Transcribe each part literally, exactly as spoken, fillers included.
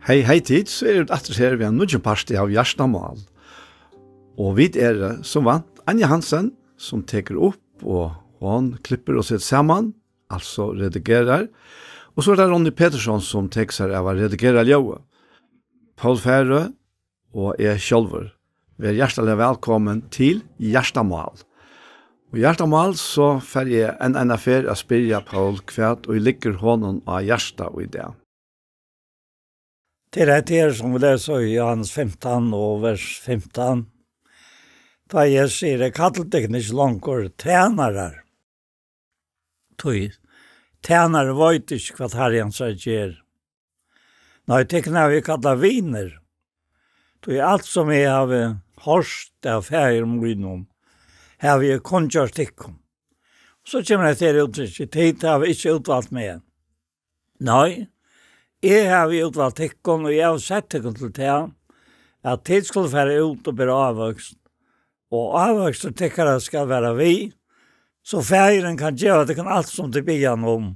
Hey, hey, tit, so eru vit aftur her við ein nýggjan parti av Hjartamál. Og vit eru, eh, sum vant, Anja Hansen, sum tekur upp, og hon klippir og setir saman, altso redigerar. Og so er tað Ronny Petersson, sum tekur sær av at redigera ljóðið. Poul Færø og eg sjálvur. Ver hjartaliga vælkomin til Hjartamál. Og Hjartamál, so fari eg enn eina ferð at spyrja Poul, hvat ið liggur honum á hjarta í dag. Til hetta her, sum vit lesa í Jóhannes fimtan og vers fimtan, tá Jesus sigur: "Eg kalli tykkum ikki longur tænarar, tí tænari veit ikki, hvat harri hansara ger. Nei, tykkum havi eg kallað vinir, tí alt, sum eg havi hoyrt av Faðir mínum, havi eg kunngjørt tykkum." So kemur hetta her úttrykkið: "Tit hava ikki útvalt meg. Nei, eg havi útvalt tykkum, og eg havi sett tykkum til tað, at tit skulu fara út og bera ávøkst, og ávøkstur tykkara skal vera við, so Faðirin kann geva tykkum alt, sum tit biðja hann um,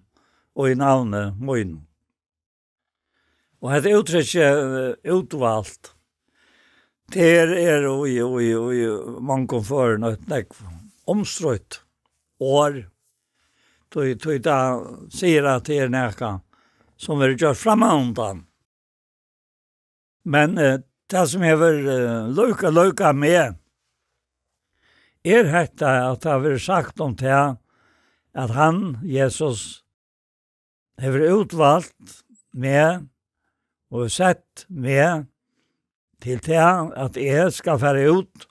og í navni mínum." Og hetta úttrykkið, eh, útvalt, tað er, er í, í, í mongum førum eitt nógv umstrítt orð, tí, tí tað sigur, at tað er nakað, sum verður gjørt frammanundan. Men, eh, tað, sum hevur, eh, líka, líka meg, er hetta, at tað verður sagt um tað, at hann, Jesus, hevur útvalt meg og sett meg til tað, at eg skal fara út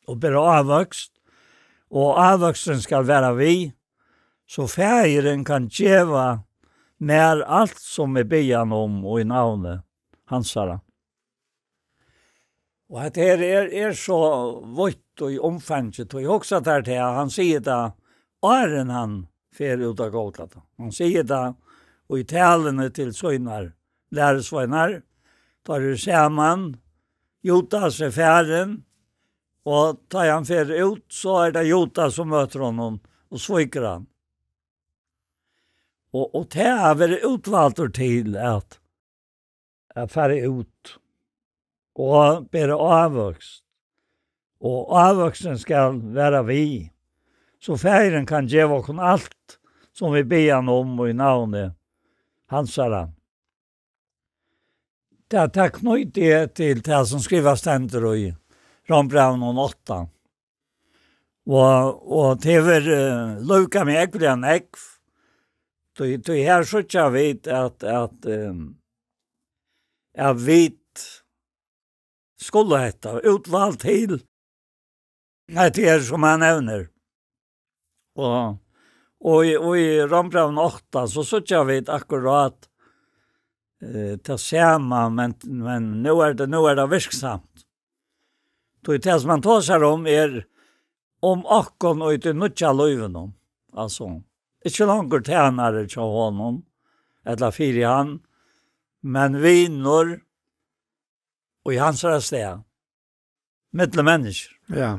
og bera ávøkst, og ávøksturin skal vera við, so Faðirin kann geva mær alt, sum eg biði hann um, og í navni hansara. Og hetta her er, er so vítt í umfangi, tí hugsa tær tað, hann sigur tað, áðrenn hann fer út á Golgata. Hann sigur tað í taluni til sínar lærisveinar, teir eru saman, Judas er farin, og tá hann fer út, so er tað Judas, sum møtir honum og svíkur hann. Og, og tað at vera útvaldur til at, at fara út og bera ávøkst, og ávøksturin skal vera við, so Faðirin kann geva okkum alt, sum vit biðja hann um í navni hansara. Tað, tað knýti eg til tað, sum skrivað stendur í Rómbrævinum átta. Og, og tað hevur, eh, lívgað meg ógvuliga nógv. Tí, tí her síggja vit, at, at, ehm, at vit skulu hetta, útvald til, hetta er, sum hann nevnir. Og, og í, og í Rómbrævinum átta, so síggja vit akkurát, eh, tað sama, men, men nú er tað, nú er tað virksamt. Tí tað, sum hann tosar um, er um okkum í tí nýggja lívinum. Altso, ikki longur tænarar hjá honum, ella fyri hann, men vinir í hansara stað, millum menniskju. Ja.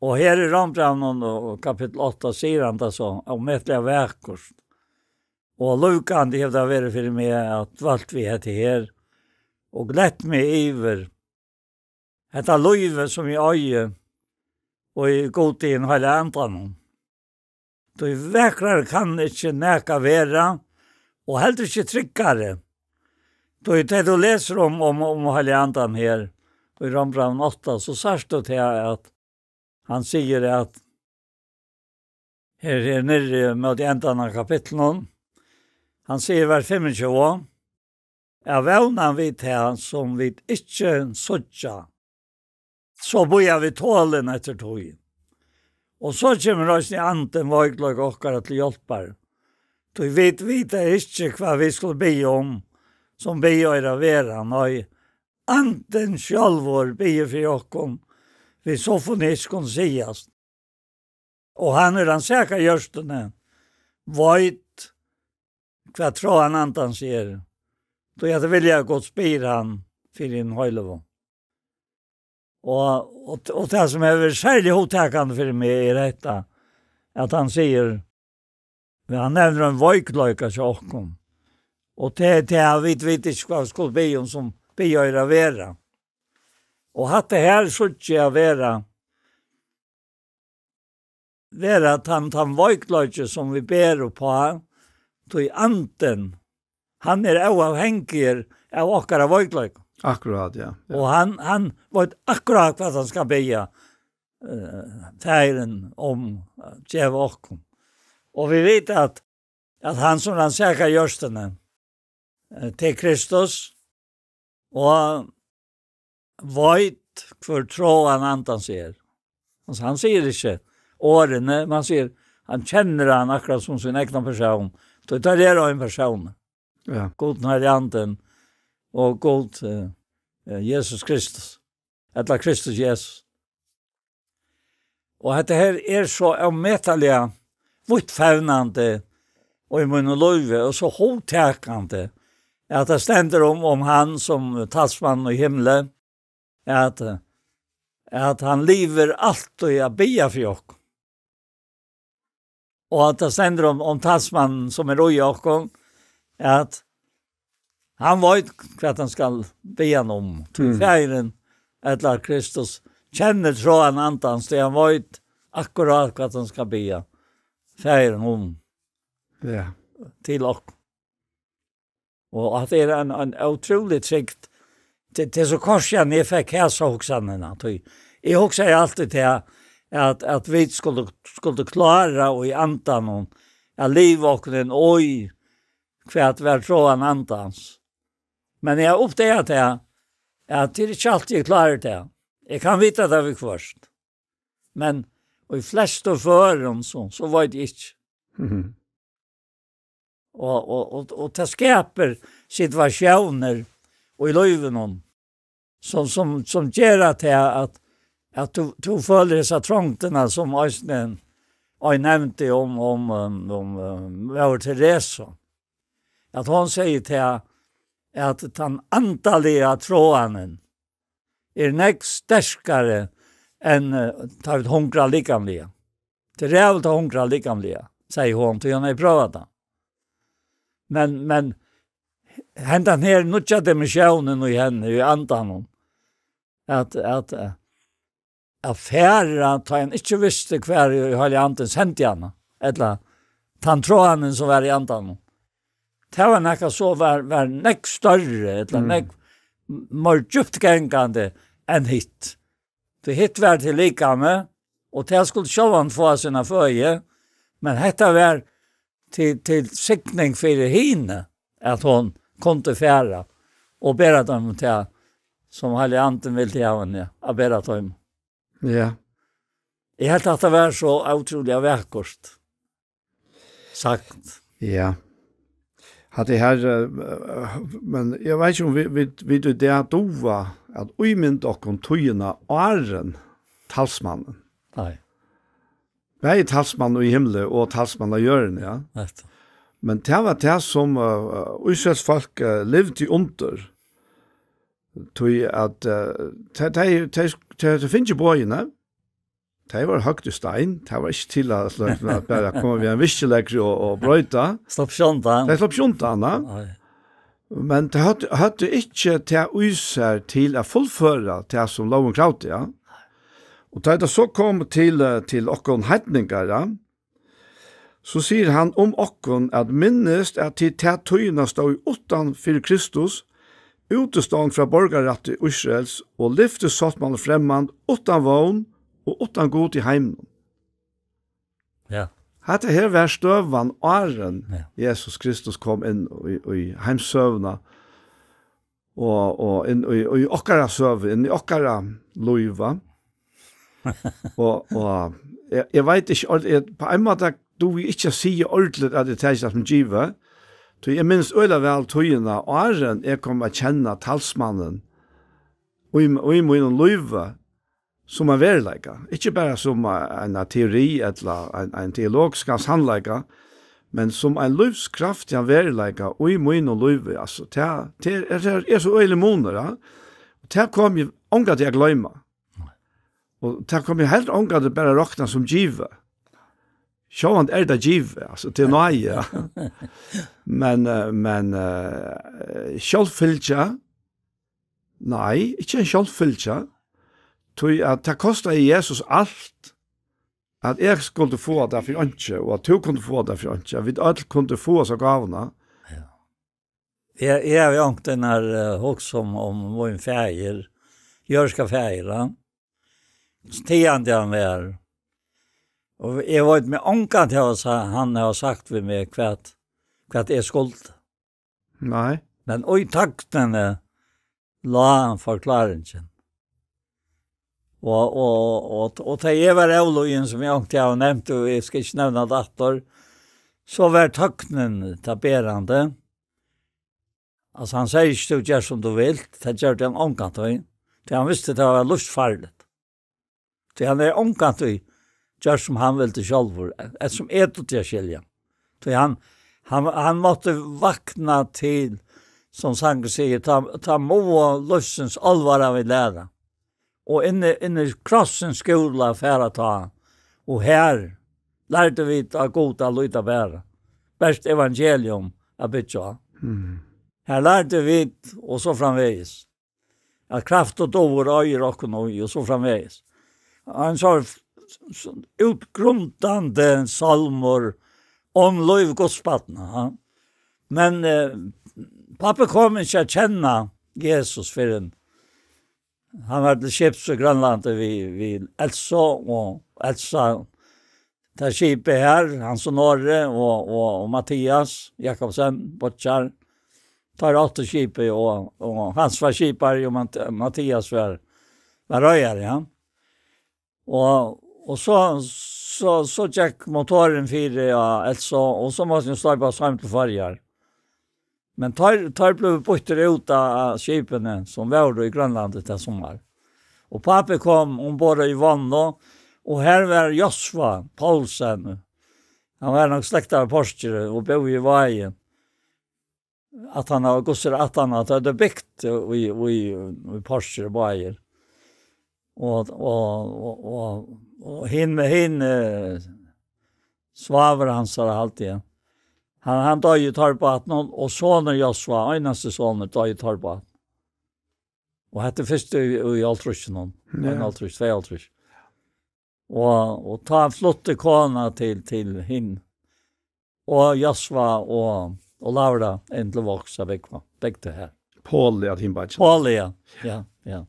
Og her í Rómbrævinum og, og kapittul átta sigur hann tað so ómetaliga vakurt. Og lívgandi hevur tað verið fyri meg at dvalt við hetta her, og glett meg yvir hetta lívið, sum eg eigi, og í Gudi, í Heilaga Andanum. Tí vakrari kann ikki nakað vera, og heldur ikki tryggari. Tí tað tú lesur um, um, um Heilaga Andan her, í Rómbrævinum átta, so sært tú tað, at hann sigur, at her, her niðri móti endan av kapitlinum, hann sigur, vers fimmogtjúgu: "Av vónum við tað, sum vit ikki síggja, so bíða vit tolin eftir tí." Og so kemur eisini Andin veikleika okkara til hjálpar. Tí vit vita ikki, hvat vit skulu biðja um, sum biðja eiga at vera. Nei, Andin sjálvur biður fyri okkum, vit so funnið ikki kunnu sigast. Og hann, ið rannsakar hjørtuni, veit, hvat tráan Andans er. Tí at vilja Guds biður hann fyri hinum heilagu. Og, og, og tað, sum hevur verið serliga hugtakandi fyri meg, er hetta, at hann sigur, men hann nevnir ein veikleika hjá okkum. Og tað, tað vit vita ikki, hvat vit skulu biðja um, sum biðja er at vera. Og hatta her síggi eg at vera, vera tann, tann veikleiki, sum vit bera upp á, tí andin, hann er óavhangir av okkara veikleika. Akkurát, ja. Ja. Og hann, hann veit akkurát, hvat hann skal biðja, eh, Faðirin um at geva okkum. Og vit vita at, at hann, sum rannsakar hjørtuni, eh, til Kristus, og veit, hvør tráan andans er. Altso, hann sigur ikki orðini, men hann sigur, hann kennir hann akkurát sum sín egna persón. Tí teir eru ein persón. Ja. Gud, Heilagi Andin og Gud, eh, eh, Jesus Kristus. Ella Kristus Jesus. Og hetta her er so ómetaliga víttfevnandi og í mínum lívi og so hugtakandi, at tað stendur um, um hann sum talsmann í himli, at, at hann livir altíð at biðja fyri okkum. Og at tað stendur um, um talsmannin sum er í okkum, at hann veit, hvat hann skal biðja hann um. Tí Mm. Faðirin, ella Kristus, kennir tráan andans, tí hann veit akkurát, hvat hann skal biðja Faðirin um Ja. til okkum. Og at tað er ein, ein ótrúlig trygd. Tað, tað er so kort síðan eg fekk hesa hugsanina, tí eg hugsaði altíð til at, at vit skuldu, skuldu klára og í andanum at liva okkum inn í hvat var tráan andans. Men eg havi uppdagað tað, at tað er ikki altíð eg klári tað. Eg kann vita tað viðhvørt. Men í flestu førum, so, so veit eg ikki. Mhm. Og, og, og, og tað skapar situatiónir í lívinum, sum, sum, sum gera tað at, at tú, tú følir hesa trongdina, sum eisini ein nevndi um, um, um, um, um Mor Teresa. At hon sigur tað, at tann andaliga tráanin er nógv sterkari enn, eh, tá vit hungra likamliga. Tað er ræðuligt at hungra likamliga, segði hon, tí hon hevði prøvað tað. Men, men hendan her nýggja dimensionin í henni, í andanum, at, at, eh, at fara, tá hann ikki visti, hvar í Heilagi Andin sendi hana, ella tann tráanin, sum var í andanum. Tað var nakað, so var, var nógv størri, ella Mm. nógv m-, meir djúptgangandi enn hitt. Tí hitt var til likami, og tað skuldi sjálvandi fáa sína føði, men hetta var til, til signing fyri hini, at hon kundi fara og bera teimum tað, sum Heilagi Andin vildi hava hana at bera teimum. Ja. Eg helt, at tað var so ótrúliga vakurt sagt. Ja. Hatta her, eh, men eg veit ikki, um vit, vit, vit í dag duga at ímynda okkum tíðina áðrenn talsmannin. Nei. Bæði talsmann í himli og talsmann á jørðini, ja. Nettupp. Men tað var tað, sum, eh, Ísraels fólk, eh, livdi undir. Tí at, eh, tey, tey, tey, tey, tey fingu boðini. Tey vóru høgd í stein. Tað var ikki til at, at bara koma við ein viskilegri og, og broyta. Slopp ikki undan. Tey sluppu ikki undan, ja. Nei. Men tey høvdu, høvdu ikki tað í sær til at fullføra tað, sum lógin kravdi, ja. Og tá tað so kom til, eh, til okkum heidningar, ja, so sigur hann um okkum, at: Minnist, at tit ta tíðina stóðu uttan fyri Kristus, útistongd frá borgararætti Ísraels, og lyftissáttmála fremman, uttan vón og uttan Gud í heiminum. Ja. Hatta her var støðan áðrenn Ja. Jesus Kristus kom inn í, í heimssøguna og, og inn í, í okkara søgu, inn í okkara lív, va? Og, og eg, eg veit ikki, ord-, eg, á ein máta dugi eg ikki at siga ordiligt, at eg taki tað sum givið, tí eg minnist øgiliga væl tíðina, áðrenn eg kom at kenna talsmannin í, í mínum lívi, sum ein veruleika. Ikki bara sum ein teori ella ein, ein teologiskan sannleika, men sum ein lívskraftigan veruleika í mínum lívi. Altso, tað, tað er, er, er so øgiligur munur, ja. Og tað kom eg ongantíð at gloyma. Og tað kom eg heldur ongantíð bara at rokna sum givið. Sjálvandi er tað givið, altso, til náði, ja. Men, eh, men, eh, sjálvfylgja, nei, ikki ein sjálvfylgja, tí at tað kostaði Jesus alt, at eg skuldi fáa tað fyri einki, og at tú kundi fáa tað fyri einki, at vit øll kundu fáa hesa gávuna. Ja. Eg, eg havi onkuntíð, eh, hugsað um, um mín faðir, jørðiska faðir, ja. So tigandi hann var. Og eg veit meg ongantíð hava sa-, hann hava sagt við meg hvat, hvat eg skuldi. Nei. Men í tøgnini lá forkláringin. Og, og, og, og tá eg var avlogin, sum eg onkuntíð havi nevnt, og eg skal ikki nevna tað aftur, so var tøgnin tað berandi. Altso, hann segði ikki, "Tú ger sum tú vilt", tað gjørdi hann ongantíð. Tí hann visti, tað var lívsfarligt. Tí hann er ongantíð gjørt sum hann vildi sjálvur, eftir sum eg dugdi at skilja. Tí hann, hann, hann mátti vakna til, sum sangur sigur, tá, tá mugu lívsins álvara vit læra. Og inn í, inn í krossins skúla fara tá, og her lærdu vit á Gud at líta bara. Bert evangelium at byggja á. Mm. Her lærdu vit, og so framvegis. At kraft og dógur eigur okkum í, og so framvegis. Ein so, so útgrundandi sálmur um lív Guds barna, ja. Men, eh, pápi kom ikki at kenna Jesus fyrr enn hann var til skips í Grønlandi við, við Elsu, og Elsa, tað skipið her, Hans og Norge og, og, og Mathias Jakobsen, beiggjar, teir áttu skipið, og, og Hans var skipari, og Mat-, Mathias var, var reiðari, ja. Og, og so, so, so gekk motorin fyri, ja, Elsu, og so mátti hon stoypast heim til Føroyar. Men teir, teir blivu býttir út av, av skipini, sum vóru í Grønlandi tað summar. Og pápi kom umborð í Yvonne, og her var Josva Poulsen. Hann var nokk slektaður Porkeri og búði í Vági. At hann hava, Gustur, at hann hava, tað er bygt í, í, í Porkeri, Vágir. Og, og, og, og, og hin, hin, eh, svavar hansara, haldi eg. Hann, hann doyði í Torvbotni, og sonur Josva, einasti sonur, doyði í Torvbotni. Og hetta er fyrst í, í hálvtrýssunum, ja, einoghálvtrýss, tveyoghálvtrýss. Og, og tá flutti kona til, til hin, og Josva og, og Laura inn til Vágs at búgva, bygdu her. Poli at hin bækja. Poli, ja. Ja, ja.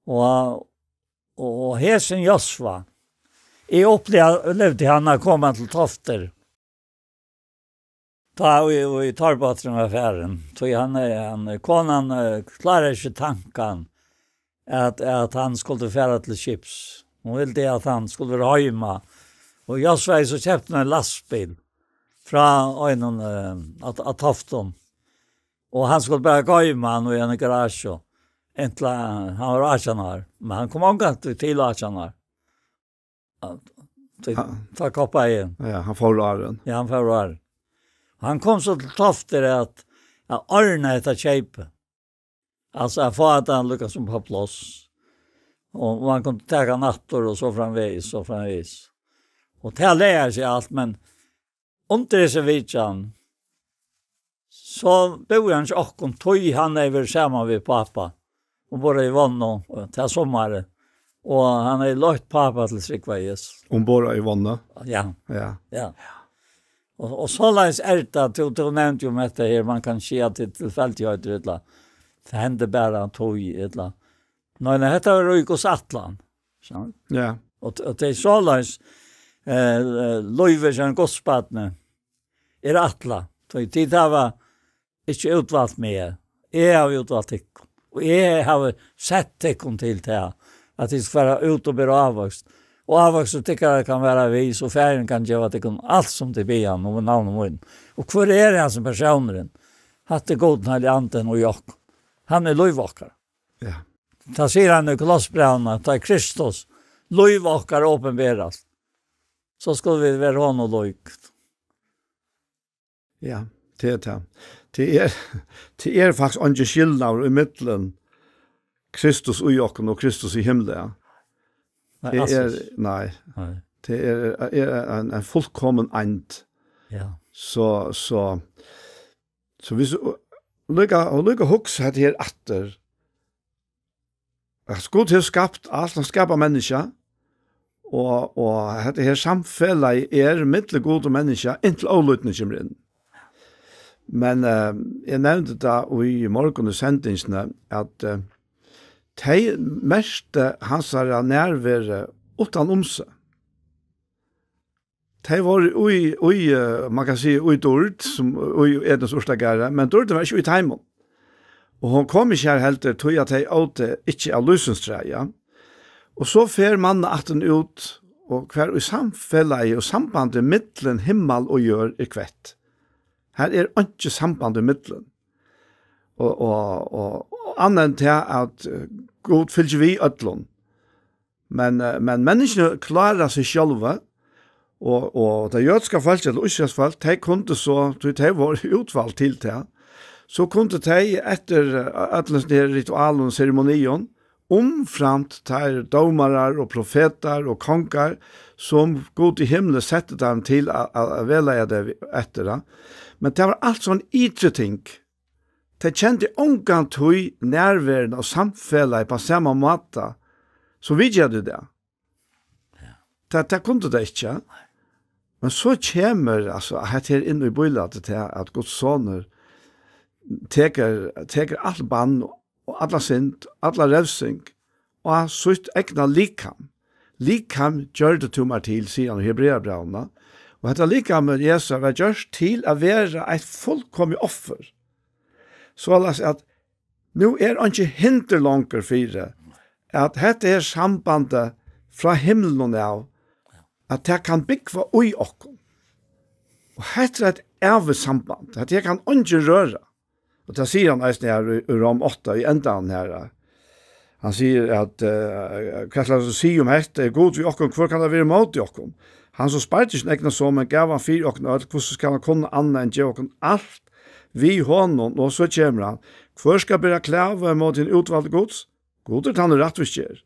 Og, og, og hesin Josva, eg upplevdi, upplevdi hann at koma til Toftir. Tá í, í Torvbotnurin var farin. Tí hann, eh, hann, eh, konan, eh, klárar ikki tankan at, at hann skuldi fara til skips. Hon vildi at hann skuldi vera heima. Og Josva hevði so keypt ein lastbil frá einum, eh, av, av Toftum. Og hann skuldi bara goyma hann í eini garasju. Inntil hann var átjan ár. Men hann kom ongantíð til átjan ár. At, tí, ha, tá koppaði eg. Ja, hann fór áðrenn. Ja, hann fór áðrenn. Hann kom so til Toftir at, at ordna hetta keypið. Altso, at fáa tað líka sum upp á pláss. Og, og hann kundi taka hann aftur og so framvegis, so framvegis. Og tað lagaði seg alt, men undir hesi vitjan, so búði hann hjá okkum, tí hann hevði verið saman við pápa, umborð í Yvonne, og tað summarið, og hann hevði leitt pápa til trúgv á Jesus. Umborð í Yvonne? Ja. Ja. Ja. Og, og soleiðis er tað, tú, tú nevndi jo um hetta her, man kann siga til tilfeldigheiter, ella, tað hendi bara tí, ella. Nei, nei, hetta var í Guds ætlan. Ja. Og, og tað er soleiðis, eh, eh, lívið hjá Guds barni er ætlað. Tí tit hava ikki útvalt meg, eg havi útvalt tykkum. Og eg havi sett tykkum til tað, at tit skal fara út og bera ávøkst. Og ávøkstur tykkara kann vera við, so Faðirin kann geva tykkum alt, sum tit biðja hann um í navni mínum. Og hvør er hasin persónurin? Hatta er Gud, Heilagi Andin í okkum. Hann er lív okkara. Ja. Tað sigur hann í Kolossebrævinum, at tá Kristus, lív okkara, opinberast, so skulu vit vera honum lík. Ja, tað er tað. Tað er, tað er faktiskt eingin skilnaður ímillum Kristus í okkum og Kristus í himli, ja. Nei, tað er, nei. Nei. Tað er, er ein, ein fullkomin eind. Ja. So, so, so hvis, líka, og líka hugsa hetta her aftur, at Gud hevur skapt alt, hann skapar menniskja, og, og hetta her samfelagið er millum Gud og menniskja, inntil ólýdni kemur inn. Men, eh, eg nevndi tað í morgun í sendingini, at, eh, tey merktu hansara nærveru uttan um seg. Tey vóru í, í, eh, man kann siga, í dýrd, sum í Edens urtagarði, men dýrdin var ikki í teimum. Og hon kom ikki har heldur, tí at tey ótu ikki av lívsins træ, ja. Og so fer manna ættin út, og hvar í samfelagi og sambandi millum himmal og jørð er kvett. Her er einki samband í millum. Og, og, og, og annað enn tað at, eh, Gud fylgir við øllum. Men, eh, men menniskjuni klára seg sjálvi, og, og tað jødiska fólk, ella Ísraels fólk, tey kundu so, tí tey vóru útvald til tað, so kundu tey eftir, eh, øllum hesum her ritualum og seremonium, umframt teir dómarar og profetar og kongar, sum Gud í himli setti teimum til at, at, at vegleiða tey eftir, ja. Men tað var alt sånn ytri ting. Tey kendu ongantíð nærveruna og samfelagið á sama máta, sum vit gera í dag. Ja. Tað, tað kundu tey ikki, ja. Men so kemur, altso, hetta her inn í bílætið til at Guds sonur tekur, tekur alt bann og alla synd, alla revsing, á sítt egna likam. "Likam gjørdi tú mær til", sigur hann í Hebreabrævinum. Og hetta likamið Jesu var gjørt til at vera eitt fullkomið offur. Soleiðis at nú er einki hinder longur fyri, at hetta her sambandið frá himlinum av, at tað kann búgva í okkum. Og hetta er eitt ævigt samband. Hetta her kann eingin røra. Og tað sigur hann eisini her í, í Rom átta, í endan her, ja. Hann sigur at, eh, hvat skal eg siga um hetta? Er Gud við okkum, hvør kann tað vera ímóti okkum? Hann, sum spardi sín egna son, men gav hann fyri okkum øll, hvussu skal hann kunna annað enn geva okkum alt við honum? Og so kemur hann: "Hvør skal bera klagu ímóti hinum útvalda Guds? Gud er tann, ið rættvísger.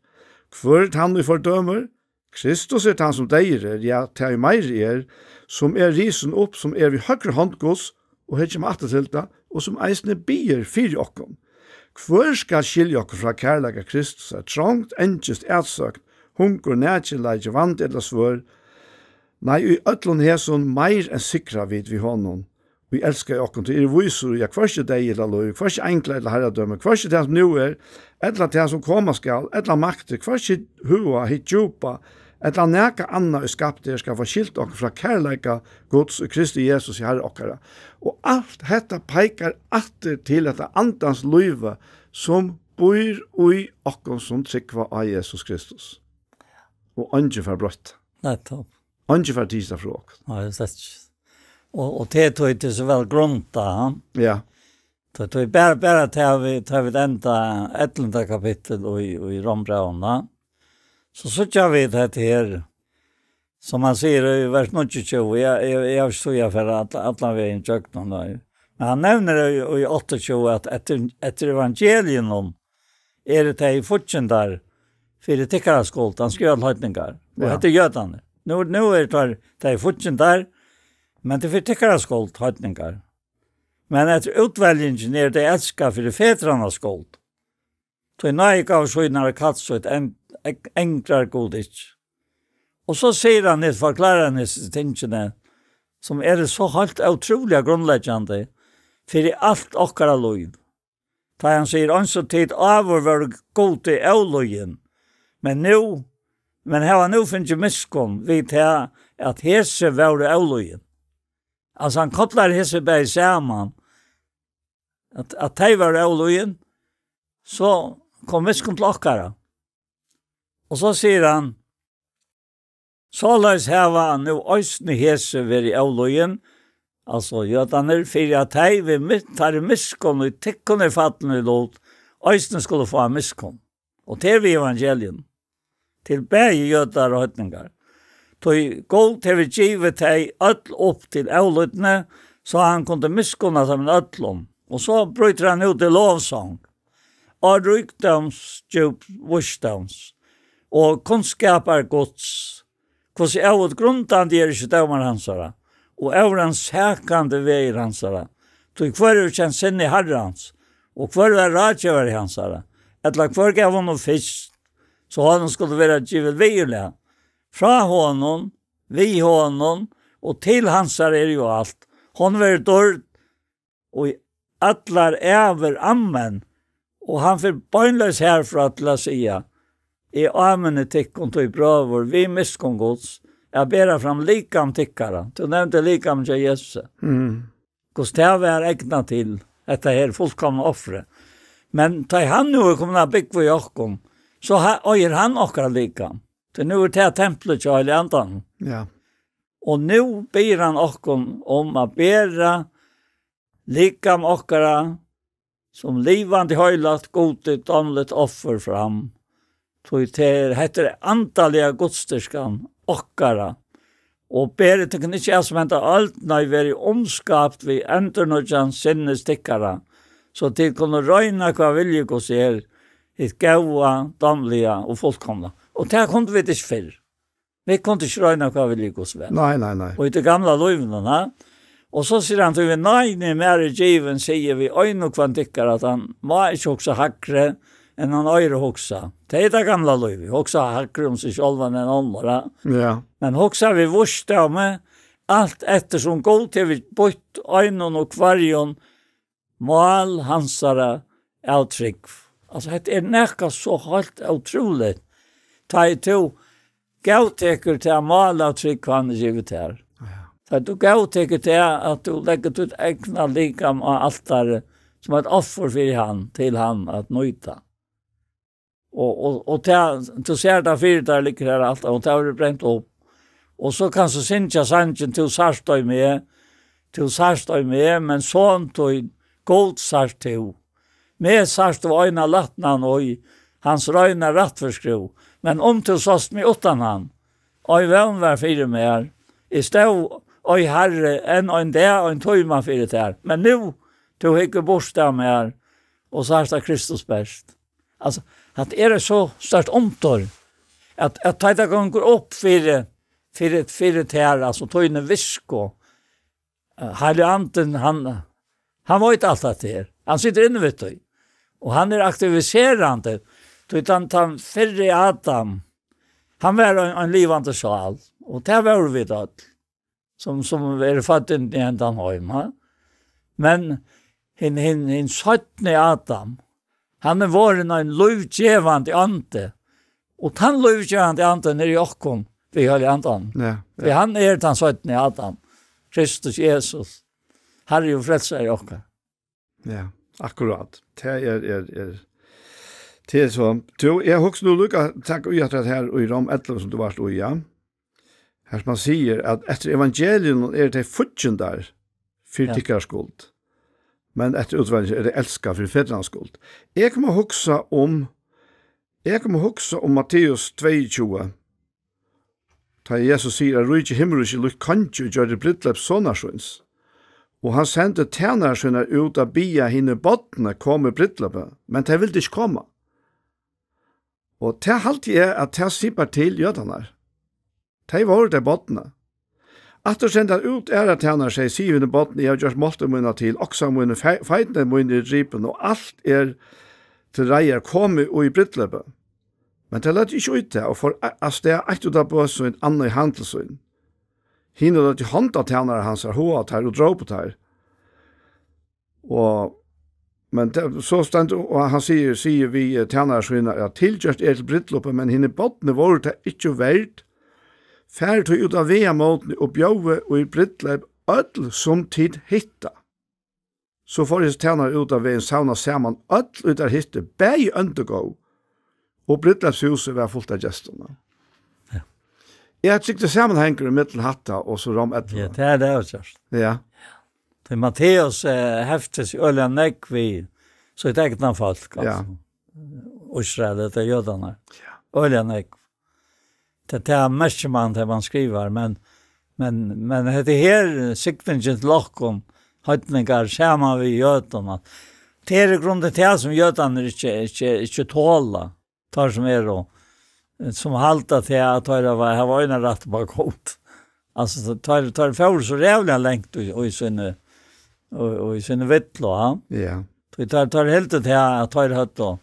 Hvør er tann, ið fordømir? Kristus er tann, sum deyður er, ja, tað ið meiri er, sum er risin upp, sum er við høgru hond Guds, og her kemur aftur til tað, og sum eisini biður fyri okkum. Hvør skal skilja okkum frá kærleika Kristus? Er trongd, angist, atsókn, hungur, nakilleiki, vandi ella svørð? Nei, í øllum hesum meir enn sigra vit við honum, ið elskaði okkum, tí eg eri vísur í, at hvørki deyði ella lív, hvørki einglar ella harradømi, hvørki tað, sum nú er, ella tað, sum koma skal, ella maktir, hvørki høga, hitt djúpa, ella nakað annað, ið skapt er, skal fáa skilt okkum frá kærleika Guds í Kristi Jesus, Herra okkara." Og alt hetta peikar aftur til hetta andans lívi, sum býr í okkum, sum trúgva á Jesus Kristus. Og eingin fær broytt. Nettopp. Eingin fær tikið tað frá okkum. Nei, slett ikki. Og, og tað er tí, tað er so væl grundað, ha? Ja. Tað, tað er bara, bara tað vit, tað vit enda ellivta kapittul í, í Rómbrævinum, ha? So síggja vit hetta her, sum hann sigur í vers níggjuogtjúgu, eg, eg, eg havi ikki tíð at fara all-, allan vegin gjøgnum, nei. Men hann nevnir í, í áttaogtjúgu, at eftir, eftir evangeliinum eru tey fíggindar fyri tykkara skuld, hann skrivar til heidningar. Og Ja. hetta er jødarnir. Nú, nú eru teir, tey fíggindar, men tað er fyri tykkara skuld, heidningar. Men eftir útveljingini eru tey elskað fyri fedranna skuld. Tí náðigávu sínar og kall sítt en-, eng-, angrar Gud ikki. Og so sigur hann, nú forklárar hann hesi tingini, sum eru so heilt ótrúliga grundleggjandi fyri alt okkara lív. Tá hann sigur: "Eins og tit áður vóru Gudi ólýðin, men nú, men hava nú fingið miskunn við tað, at hesi vóru ólýðin." Altso, hann koplar hesi bæði saman, at, at tey vóru ólýðin, so kom miskunn til okkara. Og so sigur hann: "Soleiðis hava nú eisini hesi verið ólýðin", altso jødarnir, "fyri at tey við mi-, teirri miskunn, ið tykkum er fallin í lut, eisini skulu fáa miskunn." Og tað er við evangelium, til bæði jødar og heidningar. Tí Gud hevur givið tey øll upp til ólýdni, so hann kundi miskunna teimum øllum. Og so brýtur hann út í lovsong. Á ríkdóms djúp vísdóms og kunnskapar Guds, Hvussu óútgrundandi er ikki dómur hansara, og órannsakandi vegir hansara. Tí hvør hevur kent sinni Harrans, og hvør var ráðgevari hansara? Ella hvør gav honum fyrst, so honum skuldi vera givið viðurlag? Frá honum, við honum, og til hansara er jú alt. Honum verður dýrd og í allar ævir. Amen. Og hann fer beinleiðis herfrá til at siga: Eg áminni tykkum tí, brøður, við miskunn Guds, at bera fram likam tykkara. Tú nevndi likam hjá Jesusi. Mm. Hvussu tað var egnað til hetta her fullkomna ofrið. Men tá ið hann nú er komin at búgva í okkum, so ha-, eigur hann okkara likam. Tí nú er tað templið hjá Heilaga Andanum. Ja. Og nú biður hann okkum um at bera likam okkara sum livandi, heilagt, Gudi dámligt offur fram. Tí tað er, hetta er andaliga gudsdýrkan okkara. Og berið tykkum ikki av sum henda øld, nei, verið umskapt við endurnýggjan sinnis tykkara, so tit kunnu royna, hvat vilji Guds er, hitt góða, dámliga og fullkomna. Og tað kundu vit ikki fyrr. Vit kundu ikki royna, hvat vilji Guds var. Nei, nei, nei. Og í tí gamla lívinum, ha? Og so sigur hann, tí við náðini mær er givin, sigi við ein og hvønn tykkara, at hann má ikki hugsa hægri, enn hann eigur at hugsa. Tað er tað gamla lívið, hugsa hægri um seg sjálvan enn onnur, ha? Ja. Men hugsa við vísdómi, alt eftir sum Gud hevur býtt einum og hvørjum mál hansara av trúgv. Altso, hetta er nakað so heilt ótrúligt. Tá ið tú góðtekur tað mál av trúgv, hann hevur givið tær. Ja. Tá ið tú góðtekur tað, at tú leggur títt egna likam á altarið sum eitt offur fyri hann, til hann at nýta. Og, og, og tað, tú sær tað fyri tær, liggur har alt, og tað verður brent upp. Og so kanst tú syngja sangin, tú sært ei meg, tú sært ei meg, men son tín, Gud sært tú. Meg sært tú eina lætnan í, hans reina rættvísskrúð. Men um tú sást meg uttan hann, ei vón var fyri mær. Eg stóð, ei Harri, enn ein dag, ein tíma fyri tær. Men nú, tú hyggur burt av mær, og sært at Kristus berst. Altso, at er tað so stórt undur, at, at tá tað gongur upp fyri, fyri, fyri tær, altso, tíni visku, eh, Heilagi Andin, hann, hann veit alt hetta her. Hann situr inni við tí. Og hann er aktiviserandi. Tí tann, tann fyrri Adam, hann var ein, ein livandi sál. Og tað vóru vit øll, sum, sum eru fødd inn í hendan heim, ha? Men hin, hin, hin seinni Adam, hann er vorðin ein lívgevandi andi. Og tann lívgevandi andin er í okkum, við Heilaga Andanum. Ja, ja. Tí hann er tann seinni Adam, Kristus Jesus, Harri og Frelsari okkara. Ja, akkurát. Tað er, er, er, tað er so. Tú, eg hugsi nú líka, takk í at her í Rom ellivu, sum tú varst í, ja. Her sum hann sigur, at eftir evangelium eru tey fíggindar fyri Ja. tykkara skuld, men eftir útvalinum eru tey elskað fyri fedrana skuld. Eg kom at hugsa um, eg kom at hugsa um Matteus tveyogtjúgu, tá Jesus sigur, at ríki himmiríkis er líkt kongi, ið gjørdi brúdleyp sonar síns. Og hann sendi tænarar sínar út at biðja hini bodnu koma í brúdleypið, men tey vildu ikki koma. Og tað haldi eg, at tað sipar til jødarnar. Tey vóru tey bodnu. Aftur sendi hann út aðrar tænarar, segði, sig við hini bodnu, eg havi gjørt máltíð mína til, oksar mínir, fe-, feitarnir mínir eru dripin, og alt er til reiðar, komið í brúdleypið. Men tey løgdu ikki í tað, og fór a-, avstað, eitt út á bø sín, annað í handil sín. Hini løgdu hond á tænarar hansara, háðaðu teir og drópu teir. Og, men tað, so stendur, og hann sigur, sigur við, eh, tænarar sínar, at tilgjørt er til brúdleypið, men hini bodnu vóru tað ikki verd. Farið tí út á vegamótini og bjóðið í brúdleyp øll, sum tit hitta. So fóru hesir tænarar út á vegin, savnaðu saman øll, ið teir hittu, bæði óndu góð, og brúdleypshúsið var fult av gestum. Ja. Eg trúgvi, tað er samanhangur ímillum hatta og so Rom ellivu. Ja, tað er tað, avgjørt. Ja. Tí Matteus, eh, heftir seg øgiliga nógv við sítt egna fólk, Ja. altso. Ísrael, tað er jødarnar. Ja. Øgiliga nógv. Tað, tað merkir man, tað man skrivar, men, men, men hetta her, signingin til okkum, heidningar, saman við jødum, at tað er í grunden tað, sum jødarnir ikki, ikki, ikki tola, teir sum eru eh, sum halda til at teir hava, hava eina rætt upp á Gud. Altso, so teir, teir fóru so ræðuliga langt í, í síni, í, í síni villu, ja. Ja. Tí teir, teir hildu til at teir høvdu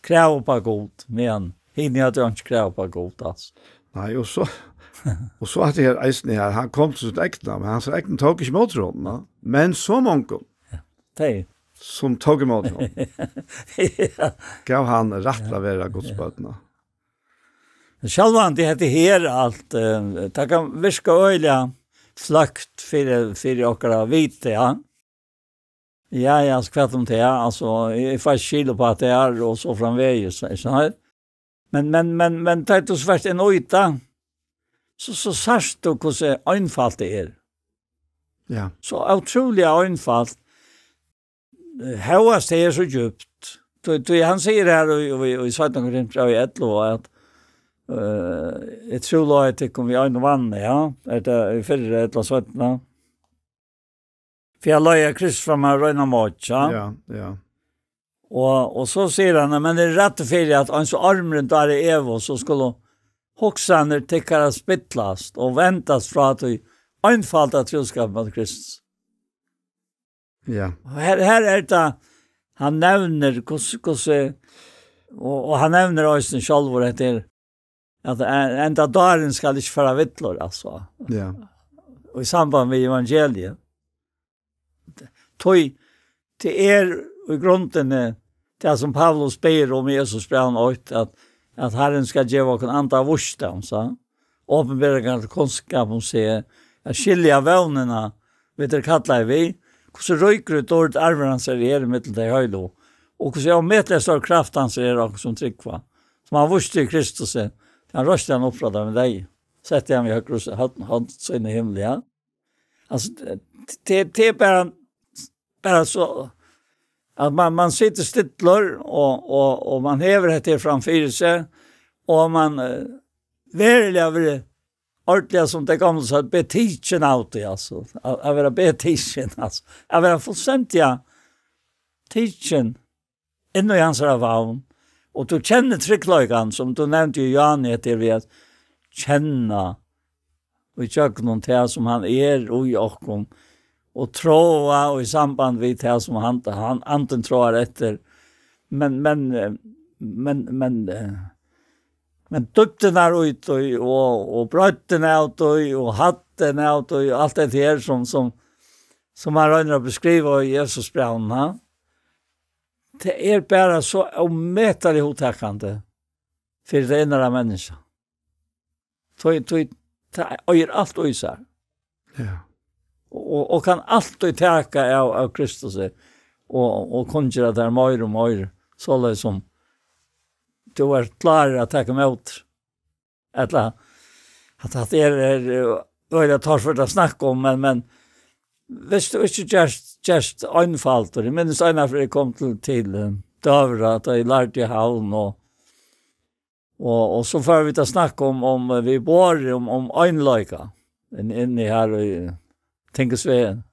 krav upp á Gud, men hini høvdu einki krav upp á Gud, altso. Nei, og so, og so at her eisini her, hann kom til sítt egna, men hansara egna tóku ikki ímóti honum, ja. Men so mongum, ja, tey, sum tóku ímóti honum, ja, gav hann rætt til at vera Guds børn, ja. Sjálvandi, hetta her alt, eh, tað kann virka øgiliga fløkt fyri, fyri okkara viti, ja. Ja, ja, altso, hvat um tað, altso, eg fái ikki skil upp á tað her, og so framvegis, ikki sant? Men, men, men, men, tá tú fert inn í tað, so, so sært tú hvussu einfalt tað er. Ja. So ótrúliga einfalt. Hóast tað er so djúpt. Tí, tí hann sigur her í, í, í seinna Korintbrævi ellivu, at, eh, eg trúlovaði tykkum við einum vatni, ja. Er tað í fyrra ella seinna? Fyri at leiða Krist fram á reina mót, ja. Ja, ja. Og, og so sigur hann, men eg ræddi fyri, at eins og ormurin dáraði Evu, so skulu hugsanir tykkara spillast og vendast frá tí einfalda trúskapi móti Kristus. Ja. Og her, her er tað, hann nevnir, hvussu, hvussu, og, og hann nevnir eisini sjálvur, hetta er, at en-, enda dárin skal ikki fara villur, altso. Ja. Og í samband við evangeliið. Tí, tað er í grundini tað, sum Paulus biður um í Efesusbrævinum eitt, at, at Harrin skal geva okkum anda av vísdómi, so. Opinberingar til kunnskap um seg, at skilja vónina, vit eru kallaðir við, hvussu ríkur í dýrd arvur hansara er ímillum tey heilagu, og hvussu ómetaliga stór kraft hansara er okkum sum trúgva, sum hann vísti í Kristusi, tá hann reisti hann upp frá teimum deyðu, setti hann við høgru s-, hønd, hønd sína í himli, ja. Altso, t-, t-, tað er bara, bara so, at man, man situr stillur, og, og, og man hevur hetta her framfyri seg, og man, eh, veruliga verður ordiliga, sum tey gamlu søgdu, betikin av tí, altso. At, at vera betikin, altso. At vera fullstendiga tikin inn í hansara favn. Og tú kennir tryggleikan, sum tú nevndi í Johannes, hetta er við at kenna í gjøgnum tað, sum hann er í okkum, og tráa í samband við tað, sum hann, hann, andin tráar eftir. Men, men, eh, men, men, eh, men dýpdirnar í tí, og, og breiddin av tí, og hæddin av tí, og alt det her, sum, sum, sum hann roynir at beskriva í Efesusbrævinum, ha? Tað er bara so ómetaliga hugtakandi fyri tað innra menniskja. Tí, tí, tað eigur alt í sær. Ja. Og, og, og kann altíð taka av, av Kristusi og, og kunngera tær meir og meir, soleiðis sum tú ert klárur at taka ímóti. Ella, at hatta er, er, eh, øgiliga torført at snakka um, men, men viss tú ikki gerst, gerst einfaldur, eg minnist eina ferð eg kom til, til, eh, Døgurða, tá eg lærdi í Havn, og, og, og so fóru vit at snakka um, um, eh, við borðið, um, um einleika, inn, inni her í Tinghúsveginum.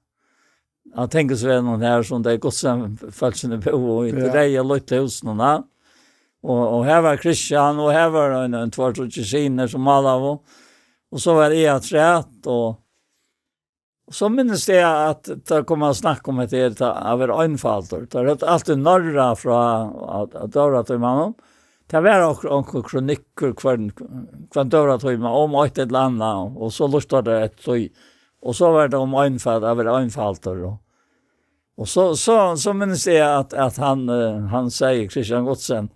Á Tinghúsveginum her, sum tey Gudsheims-fólkini búðu í, ja, tey reyðu lítlu húsunum, ja. Og, og her var Kristian, og her var ein, ein tveir, tríggir synir sum málaðu. Og so var eg afturat, og, og so minnist eg at tað kom at snakka um at tað er at vera einfaldur. Tað er altíð nærri frá at, at døgurðatímanum. Tað var onkur, onkur kronikkur hvønn, hvønn døgurðatíma um eitt ella annað, og so lurtaðu tey eftir tí. Og so var tað um einfalt, at vera einfaldur, og, og so, so, so minnist eg at, at hann, eh, hann segði, Kristian Gutzen,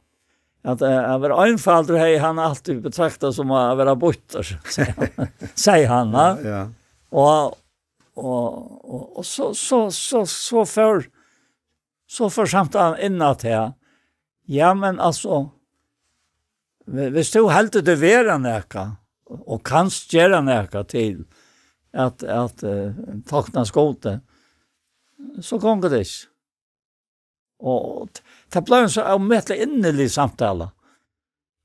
at, eh, at vera einfaldur hevði hann altíð betraktað sum at vera býttur, segði hann, va? Ja, ja. Og, og, og so, so, so, so fór, so fór samtalan inn at her. Ja, men altso, hvi-, viss tú heldur teg vera nakað, og kanst gera nakað til at, at, eh, tokna skotið, so gongur tað ikki. Og t-, tað bleiv ein so ómetaliga innilig samtala.